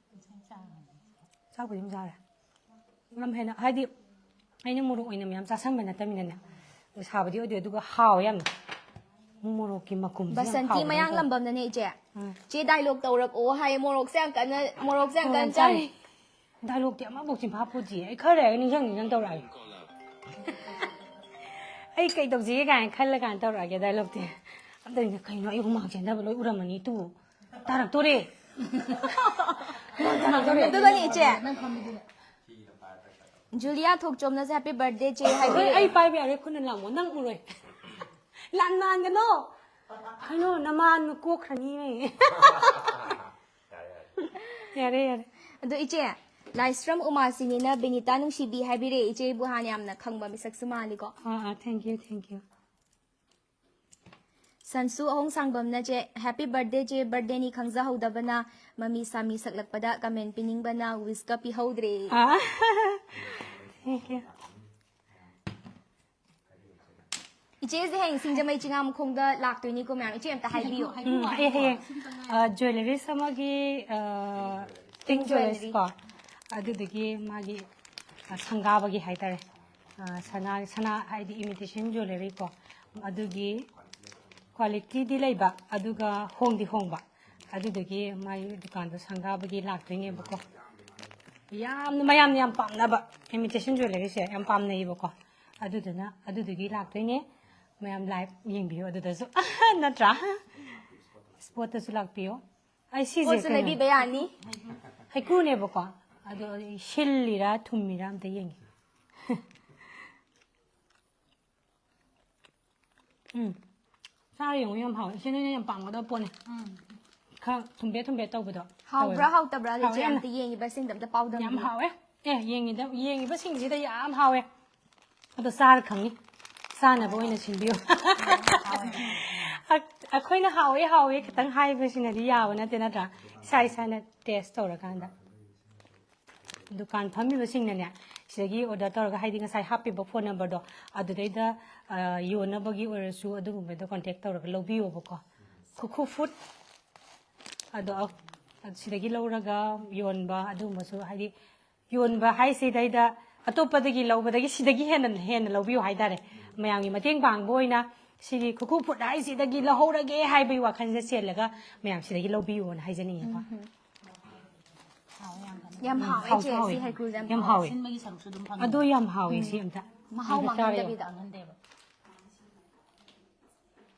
ꯆꯥꯛꯄꯨꯗꯤ ꯑꯗꯨꯝ ꯆꯥꯔꯦ꯫ ꯌꯥꯝ ꯍꯦꯟꯅ ꯍꯥꯏꯗꯤ ꯑꯩꯅ ꯃꯣꯔꯣꯛ ꯑꯣꯏꯅ ꯃꯌꯥꯝ ꯆꯥꯁꯟꯕ ꯅꯠꯇꯕꯅꯤꯅꯅꯦ꯫ ꯁꯥꯕꯗꯤ ꯑꯣꯏꯗꯦ ꯑꯗꯨꯒ ꯍꯥꯎꯋꯦ ꯌꯥꯝꯅ꯫ ꯃꯣꯔꯣꯛꯀꯤ ꯃꯀꯨꯝꯁꯦ ꯌꯥꯝ ꯕꯁꯟꯇꯤ ꯍꯥꯎꯕꯗꯧꯅ ꯇꯧꯋꯦ꯫ ꯃꯌꯥꯡꯂꯝꯕꯝꯅꯅꯦ ꯏꯆꯦ, ꯎꯝ꯫ "ꯆꯦ ꯗꯥꯏꯂꯣꯛ ꯇꯧꯔꯛꯑꯣ" ꯍꯥꯏꯌꯦ꯫ ꯃꯣꯔꯣꯛꯁꯦ ꯌꯥꯝ ꯀꯟꯅ ꯃꯣꯔꯣꯛꯁꯦ ꯌꯥꯝ ꯍꯣꯏ, ꯀꯟꯅ ꯌꯥꯝ ꯆꯥꯏ꯫ ꯆꯥꯔꯤ꯫ ꯗꯥꯏꯂꯣꯛꯇꯤ ꯑꯃꯐꯥꯎ ꯆꯤꯟꯐꯥ ꯄꯨꯗꯤꯌꯦ꯫ ꯑꯩ ꯈꯔ ꯂꯩꯔꯒ ꯅꯤꯡꯁꯤꯡ ꯅꯤꯡꯁꯤꯡ ꯇꯧꯔꯛꯑꯒꯦ꯫ ꯑꯩ ꯀꯩ ꯇꯧꯁꯤꯒꯦ ꯀꯥꯏꯅ ꯈꯜꯂ ꯀꯥꯟꯗ ꯇꯧꯔꯛꯑꯒꯦ ꯗꯥꯏꯂꯣꯛꯇꯤ꯫ ꯑꯝꯇ ꯀꯩꯅꯣ ꯑꯩ ꯍꯨꯃꯥꯡ ꯆꯦꯟꯊꯕ ꯂꯣꯏ ꯎꯔꯝꯃꯅꯤ ꯇꯨ꯫ ꯇꯥꯔꯛꯇꯣꯔꯦ꯫ ꯍꯨꯃꯥꯡ ꯇꯥꯔꯛꯇꯣꯔꯦ꯫ ꯑꯗꯨꯒꯅꯦ ꯏꯆꯦ, ꯖꯨꯂꯤꯌꯥ ꯊꯣꯛꯆꯣꯝꯅꯁꯨ "Happy birthday ꯆꯦ" ꯍꯣꯏ, ꯍꯥꯏꯕꯤꯔꯛꯑꯦ꯫ ꯑꯩ ꯄꯥꯏꯕ ꯌꯥꯔꯦ, ꯈꯨꯠꯅ ꯂꯥꯝꯃꯣ, ꯅꯪ ꯎꯔꯣꯏ꯫ ꯂꯥꯟ ꯅꯥꯟꯒꯅꯣ꯫ ꯍꯥꯏꯅꯣ, ꯅꯃꯥꯟ ꯀꯣꯛꯈ꯭ꯔꯅꯤ꯫ ꯌꯥꯔꯦ, ꯌꯥꯔꯦ꯫ ꯑꯗꯣ ꯏꯆꯦ, ꯂꯥꯏꯁ꯭ꯔꯝ ꯎꯃꯥꯁꯤꯅꯤꯅ "ꯕꯤꯅꯤꯇꯥ ꯅꯨꯡꯁꯤꯕꯤ" ꯍꯥꯏꯕꯤꯔꯛꯑꯦ꯫ ꯏꯆꯦꯕꯨ ꯍꯥꯟꯅ ꯌꯥꯝꯅ ꯈꯪꯕ ꯃꯤꯁꯛꯁꯨ ꯃꯥꯜꯂꯤꯀꯣ꯫ ꯑꯥ, ꯑꯥ, thank you, thank you꯫ ꯁꯟꯁꯨ ꯑꯍꯣꯡ ꯁꯥꯡꯕꯝꯅ ꯆꯦ, "Happy birthday ꯆꯦ, birthdayꯅꯤ ꯈꯪꯖꯍꯧꯗꯕꯅ, ꯃꯃꯤ ꯁꯥꯃꯤ ꯁꯛꯂꯛꯄꯗ comment ꯄꯤꯅꯤꯡꯕꯅ wishꯀ ꯄꯤꯍꯧꯗ꯭ꯔꯦ"꯫ Ah, thank you꯫ ꯏꯆꯦꯁꯦ ꯍꯌꯦꯡ ꯁꯤꯡꯖꯃꯩ ꯆꯤꯉꯥꯃꯈꯣꯡꯗ ꯂꯥꯛꯇꯣꯏꯅꯤꯀꯣ ꯃꯌꯥꯝ꯫ ꯏꯆꯦ ꯑꯝꯇ ꯍꯥꯏꯕꯤꯌꯨ꯫ ꯎꯝ, ꯑꯩ ꯍꯌꯦꯡ, ꯑ, jewelleries ꯑꯃꯒꯤ, ꯑ, ꯄꯤꯡ ꯖ꯭ꯋꯦꯂꯔꯤ ꯀꯣ, ꯑꯗꯨꯗꯨꯒꯤ ꯃꯥꯒꯤ ꯑ, ꯁꯪꯒꯥꯕꯒꯤ ꯍꯥꯏꯇꯥꯔꯦ, ꯑ, ꯁꯅꯥ ꯁꯅꯥ ꯍꯥꯏꯗꯤ ꯏꯃꯤꯇꯦꯁꯟ ꯖ꯭ꯋꯦꯂꯔꯤ ꯀꯣ, ꯑꯗꯨꯒꯤ ꯀ꯭ꯋꯥꯂꯤꯇꯤꯗꯤ ꯂꯩꯕ ꯑꯗꯨꯒ ꯍꯣꯡꯗꯤ ꯍꯣꯡꯕ, ꯑꯗꯨꯗꯨꯒꯤ ꯃꯥꯒꯤ ꯗꯨꯀꯥꯟꯗꯣ ꯁꯪꯒꯥꯕꯒꯤ ꯂꯥꯛꯇꯣꯏꯅꯦꯕꯀꯣ꯫ ꯌꯥꯝꯅ ꯃꯌꯥꯝꯅ ꯌꯥꯝ ꯄꯥꯝꯅꯕ ꯏꯃꯤꯇꯦꯁꯟ ꯖ꯭ꯋꯦꯂꯔꯤꯁꯦ ꯌꯥꯝ ꯄꯥꯝꯅꯩꯌꯦꯕꯀꯣ꯫ ꯑꯗꯨꯗꯨꯅ ꯑꯗꯨꯗꯨꯒꯤ ꯂꯥꯛꯇꯣꯏꯅꯦ꯫ ꯃꯌꯥꯝ ꯂꯥꯏꯚ ꯌꯦꯡꯕꯤꯌꯨ ꯑꯗꯨꯗꯁꯨ ꯅꯠꯇ꯭ꯔꯥ? ꯁ꯭ꯄꯣꯠꯇꯁꯨ ꯂꯥꯛꯄꯤꯌꯨ꯫ ꯑꯩ ꯁꯤꯁꯦ ꯄꯣꯠꯁꯨ ꯀꯩꯅꯣ, ꯂꯩꯕꯤꯕ ꯌꯥꯅꯤ꯫ ꯍꯩꯀ꯭ꯔꯨꯅꯦꯕꯀꯣ꯫ ꯑꯗꯣ ꯑꯩ ꯁꯤꯜꯂꯤꯔꯥ ꯊꯨꯝꯃꯤꯔꯥ ꯑꯝꯇ ꯌꯦꯡꯒꯦ꯫ ꯎꯝ꯫ ꯆꯥꯔ ꯌꯦꯡꯉꯨ, ꯌꯥꯝ ꯍꯥꯎꯋꯦ꯫ ꯁꯤ ꯅꯣꯏꯅ ꯌꯥꯝ ꯄꯥꯝꯒꯗꯕ ꯄꯣꯠꯅꯤ꯫ ꯎꯝ꯫ ꯈꯔ ꯊꯨꯝꯕꯦꯠ ꯊꯨꯝꯕꯦꯠ ꯇꯧꯕꯗꯣ ꯍꯥꯎꯕ꯭ꯔꯥ ꯇꯧꯋꯦꯕ꯫ ꯍꯥꯎꯇꯕ꯭ꯔꯥ? ꯍꯥꯎꯋꯦ ꯂꯤꯆꯦ ꯌꯥꯝꯅ꯫ ꯑꯝꯇ ꯌꯦꯡꯉꯤꯕꯁꯤꯡꯗꯣ ꯑꯝꯇ ꯄꯥꯎꯗꯝꯕꯤꯌꯨ꯫ ꯌꯥꯝ ꯍꯥꯎꯋꯦ꯫ ꯑꯦ, ꯌꯦꯡꯉꯤꯗ-, ꯌꯦꯡꯉꯤꯕꯁꯤꯡꯁꯤꯗ ꯌꯥꯝ ꯍꯥꯎꯋꯦ꯫ ꯑꯗꯣ ꯆꯥꯔ ꯈꯪꯉꯤ꯫ ꯆꯥꯅꯕ ꯑꯣꯏꯅ ꯁꯤꯟꯕꯤꯌꯨ꯫ ꯑꯩꯈꯣꯏꯅ ꯍꯥꯎꯋꯦ, ꯍꯥꯎꯋꯦ ꯈꯤꯇꯪ ꯍꯥꯏꯕꯁꯤꯅꯗꯤ ꯌꯥꯕ ꯅꯠꯇꯦ, ꯅꯠꯇ꯭ꯔꯥ? ꯏꯁꯥ ꯏꯁꯥꯅ ꯇꯦꯁ ꯇꯧꯔꯀꯥꯟꯗ꯫ ꯗꯨꯀꯥꯟ ꯐꯝꯃꯤꯕꯁꯤꯡꯅꯅꯦ, ꯁꯤꯗꯒꯤ ꯑꯣꯔꯗꯔ ꯇꯧꯔꯒ, ꯍꯥꯏꯗꯤ ꯉꯁꯥꯏ ꯍꯥꯞꯄꯤꯕ ꯐꯣꯟ ꯅꯝꯕꯔꯗꯣ, ꯑꯗꯨꯗꯩꯗ, ꯑ, ꯌꯣꯟꯅꯕꯒꯤ ꯑꯣꯏꯔꯁꯨ ꯑꯗꯨꯒꯨꯝꯕꯗꯣ ꯀꯣꯟꯇꯦꯛ ꯇꯧꯔꯒ ꯂꯧꯕꯤꯌꯣꯕꯀꯣ꯫ ꯈꯨꯈꯨ ꯐꯨꯗ꯫ ꯑꯗꯣ, ꯑ, ꯁꯤꯗꯒꯤ ꯂꯧꯔꯒ ꯌꯣꯟꯕ ꯑꯗꯨꯒꯨꯝꯕꯁꯨ, ꯍꯥꯏꯗꯤ ꯌꯣꯟꯕ ꯍꯥꯏꯁꯤꯗꯩꯗ ꯑꯇꯣꯞꯄꯗꯒꯤ ꯂꯧꯕꯗꯒꯤ ꯁꯤꯗꯒꯤ ꯍꯦꯟꯅ, ꯍꯦꯟꯅ ꯂꯧꯕꯤꯌꯨ ꯍꯥꯏꯇꯥꯔꯦ꯫ ꯃꯌꯥꯝꯒꯤ ꯃꯇꯦꯡ ꯄꯥꯡꯕ ꯑꯣꯏꯅ ꯁꯤꯒꯤ ꯈꯨꯈꯨ ꯐꯨꯗ ꯍꯥꯏꯁꯤꯗꯒꯤ ꯂꯧꯍꯧꯔꯒꯦ ꯍꯥꯏꯕꯒꯤ ꯋꯥꯈꯜꯁꯦ ꯆꯦꯜꯂꯒ ꯃꯌꯥꯝ ꯁꯤꯗꯒꯤ ꯂꯧꯕꯤꯌꯨꯅ ꯍꯥꯏꯖꯅꯤꯡꯉꯤꯀꯣ꯫ ꯎꯝ꯫ ꯌꯥꯝ ꯎꯝ, ꯍꯥꯎꯋꯦ, ꯍꯥꯎꯁꯨ ꯆꯦ, ꯍꯥꯎꯋꯦ꯫ ꯁꯤ ꯍꯩꯀ꯭ꯔꯨꯁꯦ ꯌꯥꯝ ꯌꯥꯝ ꯍꯥꯎꯋꯦ꯫ ꯍꯥꯎꯋꯦ꯫ ꯁꯤꯟꯕꯒꯤ ꯁꯔꯨꯛꯁꯨ ꯑꯗꯨꯝ ꯐꯪꯉꯦ꯫ ꯑꯗꯣ ꯌꯥꯝ ꯍꯥꯎꯋꯦ ꯁꯤ ꯎꯝ꯫ ꯑꯝꯇ꯫ ꯃꯍꯥꯎ ꯑꯝꯇ ꯆꯥꯔꯦ꯫ ꯃꯥꯡꯍꯟꯗꯕꯤꯗ꯫ ꯃꯥꯡꯍꯟꯗꯦꯕ꯫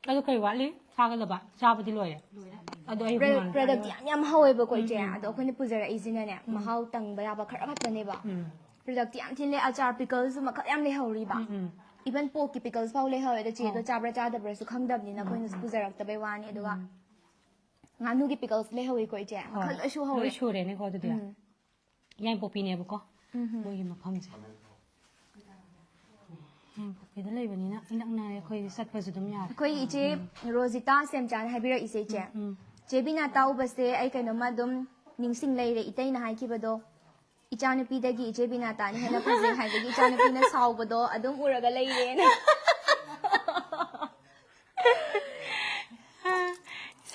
ꯑꯗꯨ ꯀꯩ ꯋꯥꯠꯂꯤ? ꯆꯥꯒꯗꯕ? ꯆꯥꯕꯗꯤ ꯂꯣꯏꯔꯦ꯫ ꯂꯣꯏꯔꯦ꯫ ꯑꯗꯣ ꯑꯩ ꯄ꯭ꯔ-, ꯍꯨꯃꯥꯡ product ꯌꯥꯝ, ꯌꯥꯝ ꯍꯧꯋꯦꯕꯀꯣ, ꯏꯆꯦ꯫ ꯎꯝ, ꯎꯝ꯫ ꯑꯗꯣ ꯑꯩꯈꯣꯏꯅ ꯄꯨꯖꯔꯛꯏꯁꯤꯅꯅꯦ, ꯎꯝ꯫ ꯃꯍꯥꯎ ꯇꯪꯕ ꯌꯥꯕ ꯈꯔ ꯈꯛꯇꯅꯦꯕ꯫ ꯎꯝ꯫ Product ꯌꯥꯝ ꯊꯤꯅ ꯂꯩ, ꯑꯆꯥꯔ, pickleꯁꯨ ꯃꯈꯜ ꯌꯥꯝ ꯂꯩꯍꯧꯔꯤꯕ꯫ ꯎꯝ, ꯎꯝ꯫ Even porkꯀꯤ pickles ꯐꯥꯎ ꯂꯩꯍꯧꯋꯦ꯫ ꯑꯗꯣ ꯆꯦꯗꯣ ꯑꯣ꯫ ꯆꯥꯕ꯭ꯔꯥ ꯆꯥꯗꯕ꯭ꯔꯥꯁꯨ ꯈꯪꯗꯕꯅꯤꯅ ꯎꯝ, ꯑꯩꯈꯣꯏꯅꯁꯨ ꯎꯝ꯫ ꯄꯨꯖꯔꯛꯇꯕꯩ ꯋꯥꯅꯤ꯫ ꯑꯗꯨꯒ ꯎꯝ꯫ ꯉꯥꯅꯨꯒꯤ pickles ꯂꯩꯍꯧꯋꯤꯀꯣ, ꯏꯆꯦ꯫ ꯍꯣꯏ꯫ ꯃꯈꯜ ꯂꯣꯏ ꯁꯨꯍꯧꯔꯦ꯫ ꯂꯣꯏ ꯁꯨꯔꯦꯅꯦꯀꯣ ꯑꯗꯨꯗꯤ꯫ ꯎꯝ꯫ ꯌꯥꯏꯄꯣꯛꯄꯤꯅꯦꯕꯀꯣ, ꯎꯝ꯫ ꯃꯣꯏꯒꯤ ꯃꯐꯝꯁꯦ꯫ ꯌꯥꯏꯄꯣꯛꯄꯤꯗ ꯂꯩꯕꯅꯤꯅ ꯏꯅꯛ ꯅꯛꯑꯦ, ꯑꯩꯈꯣꯏ ꯆꯠꯄꯁꯨ ꯑꯗꯨꯝ ꯌꯥꯔꯦ꯫ ꯑꯩꯈꯣꯏ ꯏꯆꯦ ꯎꯝ꯫ ꯔꯣꯖꯤꯇꯥ ꯁꯦꯝꯆꯥꯅ ꯍꯥꯏꯕꯤꯔꯛꯏꯁꯦ, ꯏꯆꯦ꯫ ꯎꯝ, ꯎꯝ꯫ ꯆꯦ ꯕꯤꯅꯥꯇꯥ ꯎꯕꯁꯦ ꯑꯩ ꯀꯩꯅꯣꯝꯃ ꯑꯗꯨꯝ ꯅꯤꯡꯁꯤꯡ ꯂꯩꯔꯦ, ꯏꯇꯩꯅ ꯍꯥꯏꯈꯤꯕꯗꯣ, "ꯏꯆꯥꯅꯨꯄꯤꯗꯒꯤ ꯏꯆꯦ ꯕꯤꯅꯥꯇꯥꯅ ꯍꯦꯟꯅ ꯐꯖꯩ" ꯍꯥꯏꯕꯒꯤ ꯏꯆꯥꯅꯨꯄꯤꯅ ꯁꯥꯎꯕꯗꯣ ꯑꯗꯨꯝ ꯎꯔꯒ ꯂꯩꯔꯦꯅ꯫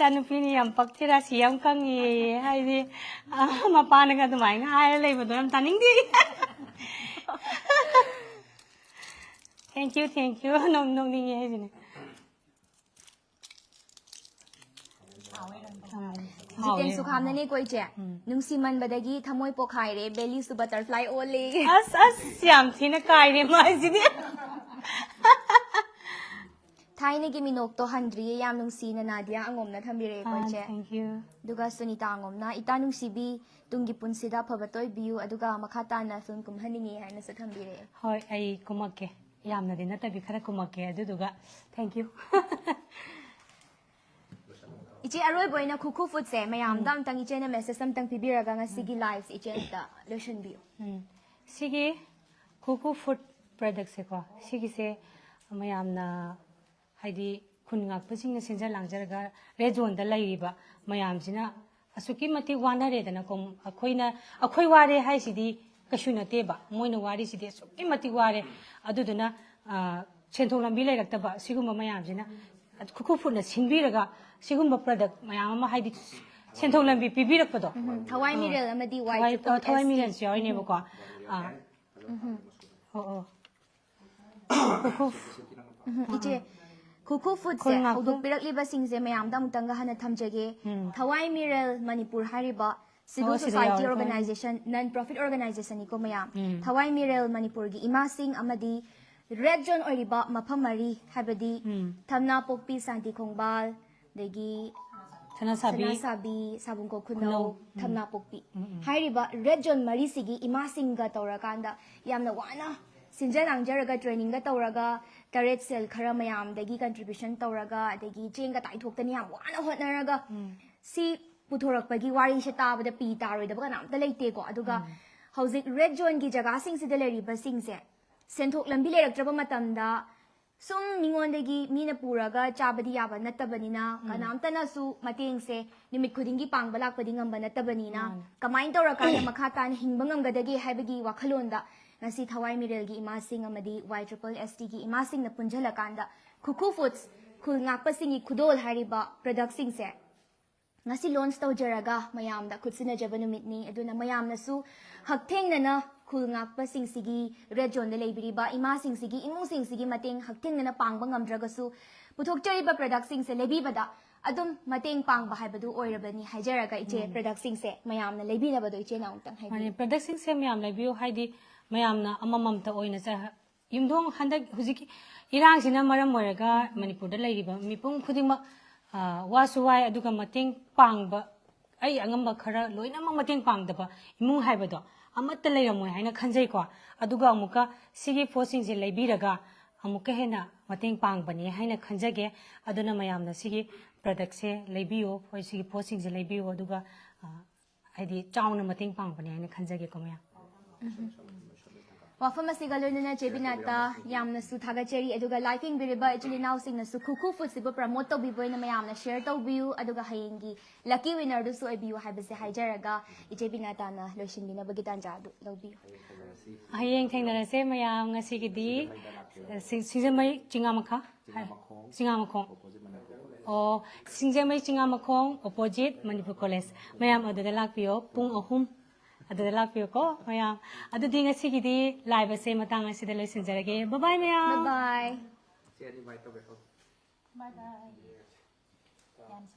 ꯏꯆꯥꯅꯨꯄꯤꯅ ꯌꯥꯝ ꯄꯛꯇꯦ, ꯔꯥꯁꯤ ꯌꯥꯝ ꯈꯪꯉꯦ ꯍꯥꯏꯗꯤ, ꯑ, ꯃꯄꯥꯅꯒ ꯑꯗꯨꯃꯥꯏꯅ ꯍꯥꯏꯔ ꯂꯩꯕꯗꯣ ꯌꯥꯝ ꯇꯥꯅꯤꯡꯗꯦ꯫ Thank you, thank you. Knock- ꯅꯣꯛꯅꯤꯡꯉꯦ ꯍꯥꯏꯁꯤꯅꯦ꯫ ꯖꯤꯇꯦꯟ ꯁꯨꯈꯥꯝꯅꯅꯦꯀꯣ ꯏꯆꯦ꯫ ꯅꯨꯡꯁꯤꯃꯟꯕꯗꯒꯤ ꯊꯃꯣꯏ ꯄꯣꯈꯥꯏꯔꯦ, belly ꯁꯨ butterfly ꯑꯣꯜꯂꯦ꯫ ꯑꯁ ꯑꯁ, ꯌꯥꯝ ꯊꯤꯅ ꯀꯥꯏꯔꯦ ꯃꯥꯏꯁꯤꯗꯤ꯫ ꯊꯥꯏꯅꯒꯤ ꯃꯤꯅꯣꯛꯇꯣ ꯍꯟꯗ꯭ꯔꯤꯌꯦ, ꯌꯥꯝ ꯅꯨꯡꯁꯤꯅ ꯅꯥꯗꯤꯌꯥ ꯑꯉꯣꯝꯅ ꯊꯝꯕꯤꯔꯛꯑꯦꯀꯣ ꯑꯥ, ꯏꯆꯦ꯫ thank you. ꯑꯗꯨꯒ ꯁꯨꯅꯤꯇꯥ ꯑꯉꯣꯝꯅ, "ꯏꯇꯥ ꯅꯨꯡꯁꯤꯕꯤ, ꯇꯨꯡꯒꯤ ꯄꯨꯟꯁꯤꯗ ꯑꯐꯕꯇ ꯑꯣꯏꯕꯤꯌꯨ, ꯑꯗꯨꯒ ꯃꯈꯥ ꯇꯥꯅ ꯐꯤꯂꯝ ꯀꯨꯝꯍꯟꯅꯤꯡꯉꯤ" ꯍꯥꯏꯅꯁꯨ ꯊꯝꯕꯤꯔꯛꯑꯦ꯫ ꯍꯣꯏ, ꯑꯩ ꯀꯨꯝꯃꯛꯀꯦ꯫ ꯌꯥꯝꯅꯗꯤ ꯅꯠꯇꯕꯤ, ꯈꯔ ꯀꯨꯝꯃꯛꯀꯦ꯫ ꯑꯗꯨꯗꯨꯒ thank you. ꯏꯆꯦ, ꯑꯔꯣꯏꯕ ꯑꯣꯏꯅ ꯈꯨꯈꯨ ꯐꯨꯗꯁꯦ ꯃꯌꯥꯝꯗ ꯑꯝꯇꯪ ꯏꯆꯦꯅ message ꯑꯝꯇꯪ ꯄꯤꯕꯤꯔꯒ ꯉꯁꯤꯒꯤ live ꯁꯦ ꯏꯆꯦ ꯑꯝꯇ ꯂꯣꯏꯁꯤꯟꯕꯤꯌꯨ꯫ ꯎꯝ꯫ ꯁꯤꯒꯤ ꯈꯨꯈꯨ ꯐꯨꯗ product ꯁꯦꯀꯣ, ꯁꯤꯒꯤꯁꯦ ꯃꯌꯥꯝꯅ, ꯍꯥꯏꯗꯤ, ꯈꯨꯟ ꯉꯥꯛꯄꯁꯤꯡꯅ ꯁꯤꯟꯖ ꯂꯥꯡꯖꯔꯒ red zone ꯗ ꯂꯩꯔꯤꯕ ꯃꯌꯥꯝꯁꯤꯅ ꯑꯁꯨꯛꯀꯤ ꯃꯇꯤꯛ ꯋꯥꯅꯔꯦꯗꯅꯀꯣ꯫ ꯑꯩꯈꯣꯏꯅ, ꯑꯩꯈꯣꯏ ꯋꯥꯔꯦ ꯍꯥꯏꯁꯤꯗꯤ ꯀꯩꯁꯨ ꯅꯠꯇꯦꯕ, ꯃꯣꯏꯅ ꯋꯥꯔꯤꯁꯤꯗꯤ ꯑꯁꯨꯛꯀꯤ ꯃꯇꯤꯛ ꯋꯥꯔꯦ꯫ ꯑꯗꯨꯗꯨꯅ, ꯑ, ꯁꯦꯟꯊꯣꯛ ꯂꯝꯕꯤ ꯂꯩꯔꯛꯇꯕ ꯁꯤꯒꯨꯝꯕ ꯃꯌꯥꯝꯁꯤꯅ ꯈꯨꯈꯨ ꯐꯨꯗꯅ ꯁꯤꯟꯕꯤꯔꯒ ꯁꯤꯒꯨꯝꯕ product ꯃꯌꯥꯝ ꯑꯃ, ꯍꯥꯏꯗꯤ, ꯁꯦꯟꯊꯣꯛ ꯂꯝꯕꯤ ꯄꯤꯕꯤꯔꯛꯄꯗꯣ꯫ ꯎꯝ, ꯊꯋꯥꯏ ꯃꯤꯔꯦꯜ ꯑꯃꯗꯤ ꯋꯥꯏ ꯊꯋꯥꯏ, ꯇ꯭ꯔꯤꯄꯜ ꯊꯋꯥꯏ ꯑꯦꯁ ꯇꯤ꯫ ꯃꯤꯔꯦꯜꯁꯨ ꯌꯥꯎꯔꯤꯅꯦꯕꯀꯣ꯫ ꯑꯥ, ꯑꯣ, ꯑꯣ꯫ ꯈꯨꯈꯨ ꯎꯝ, ꯏꯆꯦ, ꯈꯨꯈꯨ ꯐꯨꯗꯁꯦ ꯈꯨꯟ ꯉꯥꯛꯄ- ꯍꯧꯗꯣꯛꯄꯤꯔꯛꯂꯤꯕꯁꯤꯡꯁꯦ ꯃꯌꯥꯝꯗ ꯑꯃꯨꯛꯇꯪꯒ ꯍꯥꯟꯅ ꯊꯝꯖꯒꯦ꯫ ꯎꯝ꯫ ꯊꯋꯥꯏ ꯃꯤꯔꯦꯜ ꯃꯅꯤꯄꯨꯔ ꯍꯥꯏꯔꯤꯕ civil ꯑꯣ, ꯁꯤꯗ society ꯌꯥꯎꯔꯦ, ꯊꯋꯥꯏ꯫ organization, non profit organization ꯅꯤꯀꯣ ꯃꯌꯥꯝ꯫ ꯎꯝ꯫ ꯊꯋꯥꯏ ꯃꯤꯔꯦꯜ ꯃꯅꯤꯄꯨꯔꯒꯤ ꯏꯃꯥꯁꯤꯡ ꯑꯃꯗꯤ red zone ꯑꯣꯏꯔꯤꯕ ꯃꯐꯝ ꯃꯔꯤ, ꯍꯥꯏꯕꯗꯤ ꯎꯝ꯫ ꯊꯝꯅꯥꯄꯣꯛꯄꯤ, ꯁꯥꯟꯇꯤ ꯈꯣꯡꯕꯥꯜ, ꯑꯗꯒꯤ ꯁꯅꯥꯁꯥꯕꯤ꯫ ꯁꯅꯥꯁꯥꯕꯤ, ꯁꯥꯕꯨꯡ ꯈꯣꯛ ꯈꯨꯅꯧ, ꯈꯨꯅꯧ꯫ ꯎꯝ꯫ ꯊꯝꯅꯥꯄꯣꯛꯄꯤ꯫ ꯎꯝ, ꯎꯝ꯫ ꯍꯥꯏꯔꯤꯕ red zone ꯃꯔꯤꯁꯤꯒꯤ ꯏꯃꯥꯁꯤꯡꯒ ꯇꯧꯔꯀꯥꯟꯗ ꯌꯥꯝꯅ ꯋꯥꯅ ꯁꯤꯟꯖ ꯂꯥꯡꯖꯔꯒ, training ꯒ ꯇꯧꯔꯒ, ꯇꯔꯦꯠ ꯁꯦꯜ ꯈꯔ ꯃꯌꯥꯝꯗꯒꯤ contribution ꯇꯧꯔꯒ, ꯑꯗꯒꯤ ꯆꯦꯡꯒ ꯇꯥꯏꯊꯣꯛꯇꯅ ꯌꯥꯝ ꯋꯥꯅ ꯍꯣꯠꯅꯔꯒ, ꯎꯝ꯫ ꯁꯤ ꯄꯨꯊꯣꯔꯛꯄꯒꯤ ꯋꯥꯔꯤꯁꯦ ꯇꯥꯕꯗ ꯄꯤ ꯇꯥꯔꯣꯏꯗꯕ ꯀꯅꯥꯝꯇ ꯂꯩꯇꯦꯀꯣ꯫ ꯑꯗꯨꯒ ꯎꯝ꯫ ꯍꯧꯖꯤꯛ red zone ꯒꯤ ꯖꯒꯥꯁꯤꯡꯁꯤꯗ ꯂꯩꯔꯤꯕꯁꯤꯡꯁꯦ ꯁꯦꯟꯊꯣꯛ ꯂꯝꯕꯤ ꯂꯩꯔꯛꯇ꯭ꯔꯕ ꯃꯇꯝꯗ ꯁꯨꯝ ꯃꯤꯉꯣꯟꯗꯒꯤ ꯃꯤꯅ ꯄꯨꯔꯒ ꯆꯥꯕꯗꯤ ꯌꯥꯕ ꯅꯠꯇꯕꯅꯤꯅ, ꯀꯅꯥꯝꯇꯅꯁꯨ ꯃꯇꯦꯡꯁꯦ ꯅꯨꯃꯤꯠ ꯈꯨꯗꯤꯡꯒꯤ ꯄꯥꯡꯕ ꯂꯥꯛꯄꯗꯤ ꯉꯝꯕ ꯅꯠꯇꯕꯅꯤꯅ, ꯃꯥꯅꯦ꯫ ꯀꯃꯥꯏꯅ ꯇꯧꯔꯀꯥꯟꯗ ꯃꯈꯥ ꯇꯥꯅ ꯍꯤꯡꯕ ꯉꯝꯒꯗꯒꯦ ꯍꯥꯏꯕꯒꯤ ꯋꯥꯈꯜꯂꯣꯟꯗ ꯉꯁꯤ ꯊꯋꯥꯏ ꯃꯤꯔꯦꯜꯒꯤ ꯏꯃꯥꯁꯤꯡ ꯑꯃꯗꯤ ꯋꯥꯏ ꯇ꯭ꯔꯤꯄꯜ ꯑꯦꯁ ꯇꯤꯒꯤ ꯏꯃꯥꯁꯤꯡꯅ ꯄꯨꯟꯁꯤꯜꯂꯀꯥꯟꯗ ꯈꯨꯈꯨ ꯐꯨꯗꯁ, ꯈꯨꯜ ꯉꯥꯛꯄꯁꯤꯡꯒꯤ ꯈꯨꯗꯣꯜ ꯍꯥꯏꯔꯤꯕ ꯄ꯭ꯔꯗꯛꯁꯤꯡꯁꯦ ꯉꯁꯤ ꯂꯣꯟꯆ ꯇꯧꯖꯔꯒ ꯃꯌꯥꯝꯗ ꯈꯨꯠꯁꯤꯟꯅꯖꯕ ꯅꯨꯃꯤꯠꯅꯤ꯫ ꯑꯗꯨꯅ ꯃꯌꯥꯝꯅꯁꯨ ꯍꯛꯊꯦꯡꯅꯅ ꯈꯨꯜ ꯉꯥꯛꯄꯁꯤꯡꯁꯤꯒꯤ ꯔꯦꯗ ꯖꯣꯟꯗ ꯂꯩꯕꯤꯔꯤꯕ ꯏꯃꯥꯁꯤꯡꯁꯤꯒꯤ ꯏꯃꯨꯡꯁꯤꯡꯁꯤꯒꯤ ꯃꯇꯦꯡ ꯍꯛꯊꯦꯡꯅꯅ ꯄꯥꯡꯕ ꯉꯝꯗ꯭ꯔꯒꯁꯨ ꯄꯨꯊꯣꯛꯆꯔꯤꯕ ꯄ꯭ꯔꯗꯛꯁꯤꯡꯁꯦ ꯂꯩꯕꯤꯕꯗ ꯑꯗꯨꯝ ꯃꯇꯦꯡ ꯄꯥꯡꯕ ꯍꯥꯏꯕꯗꯨ ꯑꯣꯏꯔꯕꯅꯤ ꯍꯥꯏꯖꯔꯒ ꯏꯆꯦ, ꯎꯝ꯫ ꯄ꯭ꯔꯗꯛꯁꯤꯡꯁꯦ ꯃꯌꯥꯝꯅ ꯂꯩꯕꯤꯅꯕꯗꯣ ꯏꯆꯦꯅ ꯑꯃꯨꯛꯇꯪ ꯍꯥꯏꯕꯤꯌꯨ꯫ ꯃꯥꯅꯦ, ꯄ꯭ꯔꯗꯛꯁꯤꯡꯁꯦ ꯃꯌꯥꯝ ꯂꯩꯕꯤꯌꯨ ꯍꯥꯏꯗꯤ ꯃꯌꯥꯝꯅ ꯑꯃꯃꯝꯇ ꯑꯣꯏꯅ ꯆ-, ꯌꯨꯝꯊꯣꯡ ꯍꯟꯗꯛ ꯍꯧꯖꯤꯛꯀꯤ ꯏꯔꯥꯡꯁꯤꯅ ꯃꯔꯝ ꯑꯣꯏꯔꯒ ꯃꯅꯤꯄꯨꯔꯗ ꯂꯩꯔꯤꯕ ꯃꯤꯄꯨꯝ ꯈꯨꯗꯤꯡꯃꯛ, ꯑ, ꯋꯥꯁꯨ ꯋꯥꯏ, ꯑꯗꯨꯒ ꯃꯇꯦꯡ ꯄꯥꯡꯕ, ꯑꯩ ꯑꯉꯝꯕ ꯈꯔ ꯂꯣꯏꯅꯃꯛ ꯃꯇꯦꯡ ꯄꯥꯡꯗꯕ ꯏꯃꯨꯡ ꯍꯥꯏꯕꯗꯣ ꯑꯃꯠꯇ ꯂꯩꯔꯝꯃꯣꯏ ꯍꯥꯏꯅ ꯈꯟꯖꯩꯀꯣ꯫ ꯑꯗꯨꯒ ꯑꯃꯨꯛꯀ ꯁꯤꯒꯤ ꯄꯣꯠꯁꯤꯡꯁꯦ ꯂꯩꯕꯤꯔꯒ ꯑꯃꯨꯛꯀ ꯍꯦꯟꯅ ꯃꯇꯦꯡ ꯄꯥꯡꯕꯅꯤ ꯍꯥꯏꯅ ꯈꯟꯖꯒꯦ꯫ ꯑꯗꯨꯅ ꯃꯌꯥꯝꯅ ꯁꯤꯒꯤ ꯄ꯭ꯔꯗꯛꯁꯦ ꯂꯩꯕꯤꯌꯨ, ꯍꯣꯏ, ꯁꯤꯒꯤ ꯄꯣꯠꯁꯤꯡꯁꯦ ꯂꯩꯕꯤꯌꯨ, ꯑꯗꯨꯒ, ꯑ, ꯍꯥꯏꯗꯤ ꯆꯥꯎꯅ ꯃꯇꯦꯡ ꯄꯥꯡꯕꯅꯤ ꯍꯥꯏꯅ ꯈꯟꯖꯒꯦꯀꯣ ꯃꯌꯥꯝ꯫ ꯋꯥꯐꯝ ꯑꯁꯤꯒ ꯂꯣꯏꯅꯅ ꯆꯦ ꯕꯤꯅꯥꯇꯥ ꯌꯥꯝꯅꯁꯨ ꯊꯥꯒꯠꯆꯔꯤ, ꯑꯗꯨꯒ live ꯌꯦꯡꯕꯤꯔꯤꯕ ꯏꯆꯤꯜ ꯏꯅꯥꯎꯁꯤꯡꯅꯁꯨ ꯈꯨꯔꯈꯨ ꯐꯨꯗꯁꯤꯕꯨ promote ꯇꯧꯕꯤꯕ ꯑꯣꯏꯅ ꯃꯌꯥꯝꯅ share ꯇꯧꯕꯤꯌꯨ, ꯑꯗꯨꯒ ꯍꯌꯦꯡꯒꯤ lucky winner ꯗꯨꯁꯨ ꯑꯣꯏꯕꯤꯌꯨ ꯍꯥꯏꯕꯁꯦ ꯍꯥꯏꯖꯔꯒ ꯏꯆꯦ ꯕꯤꯅꯥꯇꯥꯅ ꯂꯣꯏꯁꯤꯟꯕꯤꯅꯕꯒꯤ ꯇꯥꯟꯖꯥ ꯑꯗꯨ ꯂꯧꯕꯤꯌꯨ꯫ ꯍꯌꯦꯡ ꯊꯦꯡꯅꯔꯁꯦ ꯃꯌꯥꯝ꯫ ꯉꯁꯤꯒꯤꯗꯤ, ꯑ, ꯁꯤꯡ-, ꯁꯤꯡꯖꯃꯩ ꯆꯤꯉꯥꯃꯈꯥ? ꯍꯥꯏ꯫ ꯆꯤꯉꯥꯃꯈꯣꯡ꯫ ꯑꯣ, ꯁꯤꯡꯖꯃꯩ ꯆꯤꯉꯥꯃꯈꯣꯡ opposite ꯃꯅꯤꯄꯨꯔ ꯀꯣꯂꯦꯖ꯫ ꯃꯌꯥꯝ ꯑꯗꯨꯗ ꯂꯥꯛꯄꯤꯌꯣ, ꯄꯨꯡ ꯑꯍꯨꯝ ꯑꯗꯨꯗ ꯂꯥꯛꯄꯤꯌꯨꯀꯣ ꯃꯌꯥꯝ꯫ ꯑꯗꯨꯗꯤ ꯉꯁꯤꯒꯤꯗꯤ live ꯑꯁꯦ ꯃꯇꯥꯡ ꯑꯁꯤꯗ ꯂꯣꯏꯁꯤꯟꯖꯔꯒꯦ꯫ Bye bye ꯃꯌꯥꯝ꯫ Bye bye꯫ ꯆꯦ ꯑꯅꯤ bye ꯇꯧꯔꯦꯀꯣ꯫ Bye bye꯫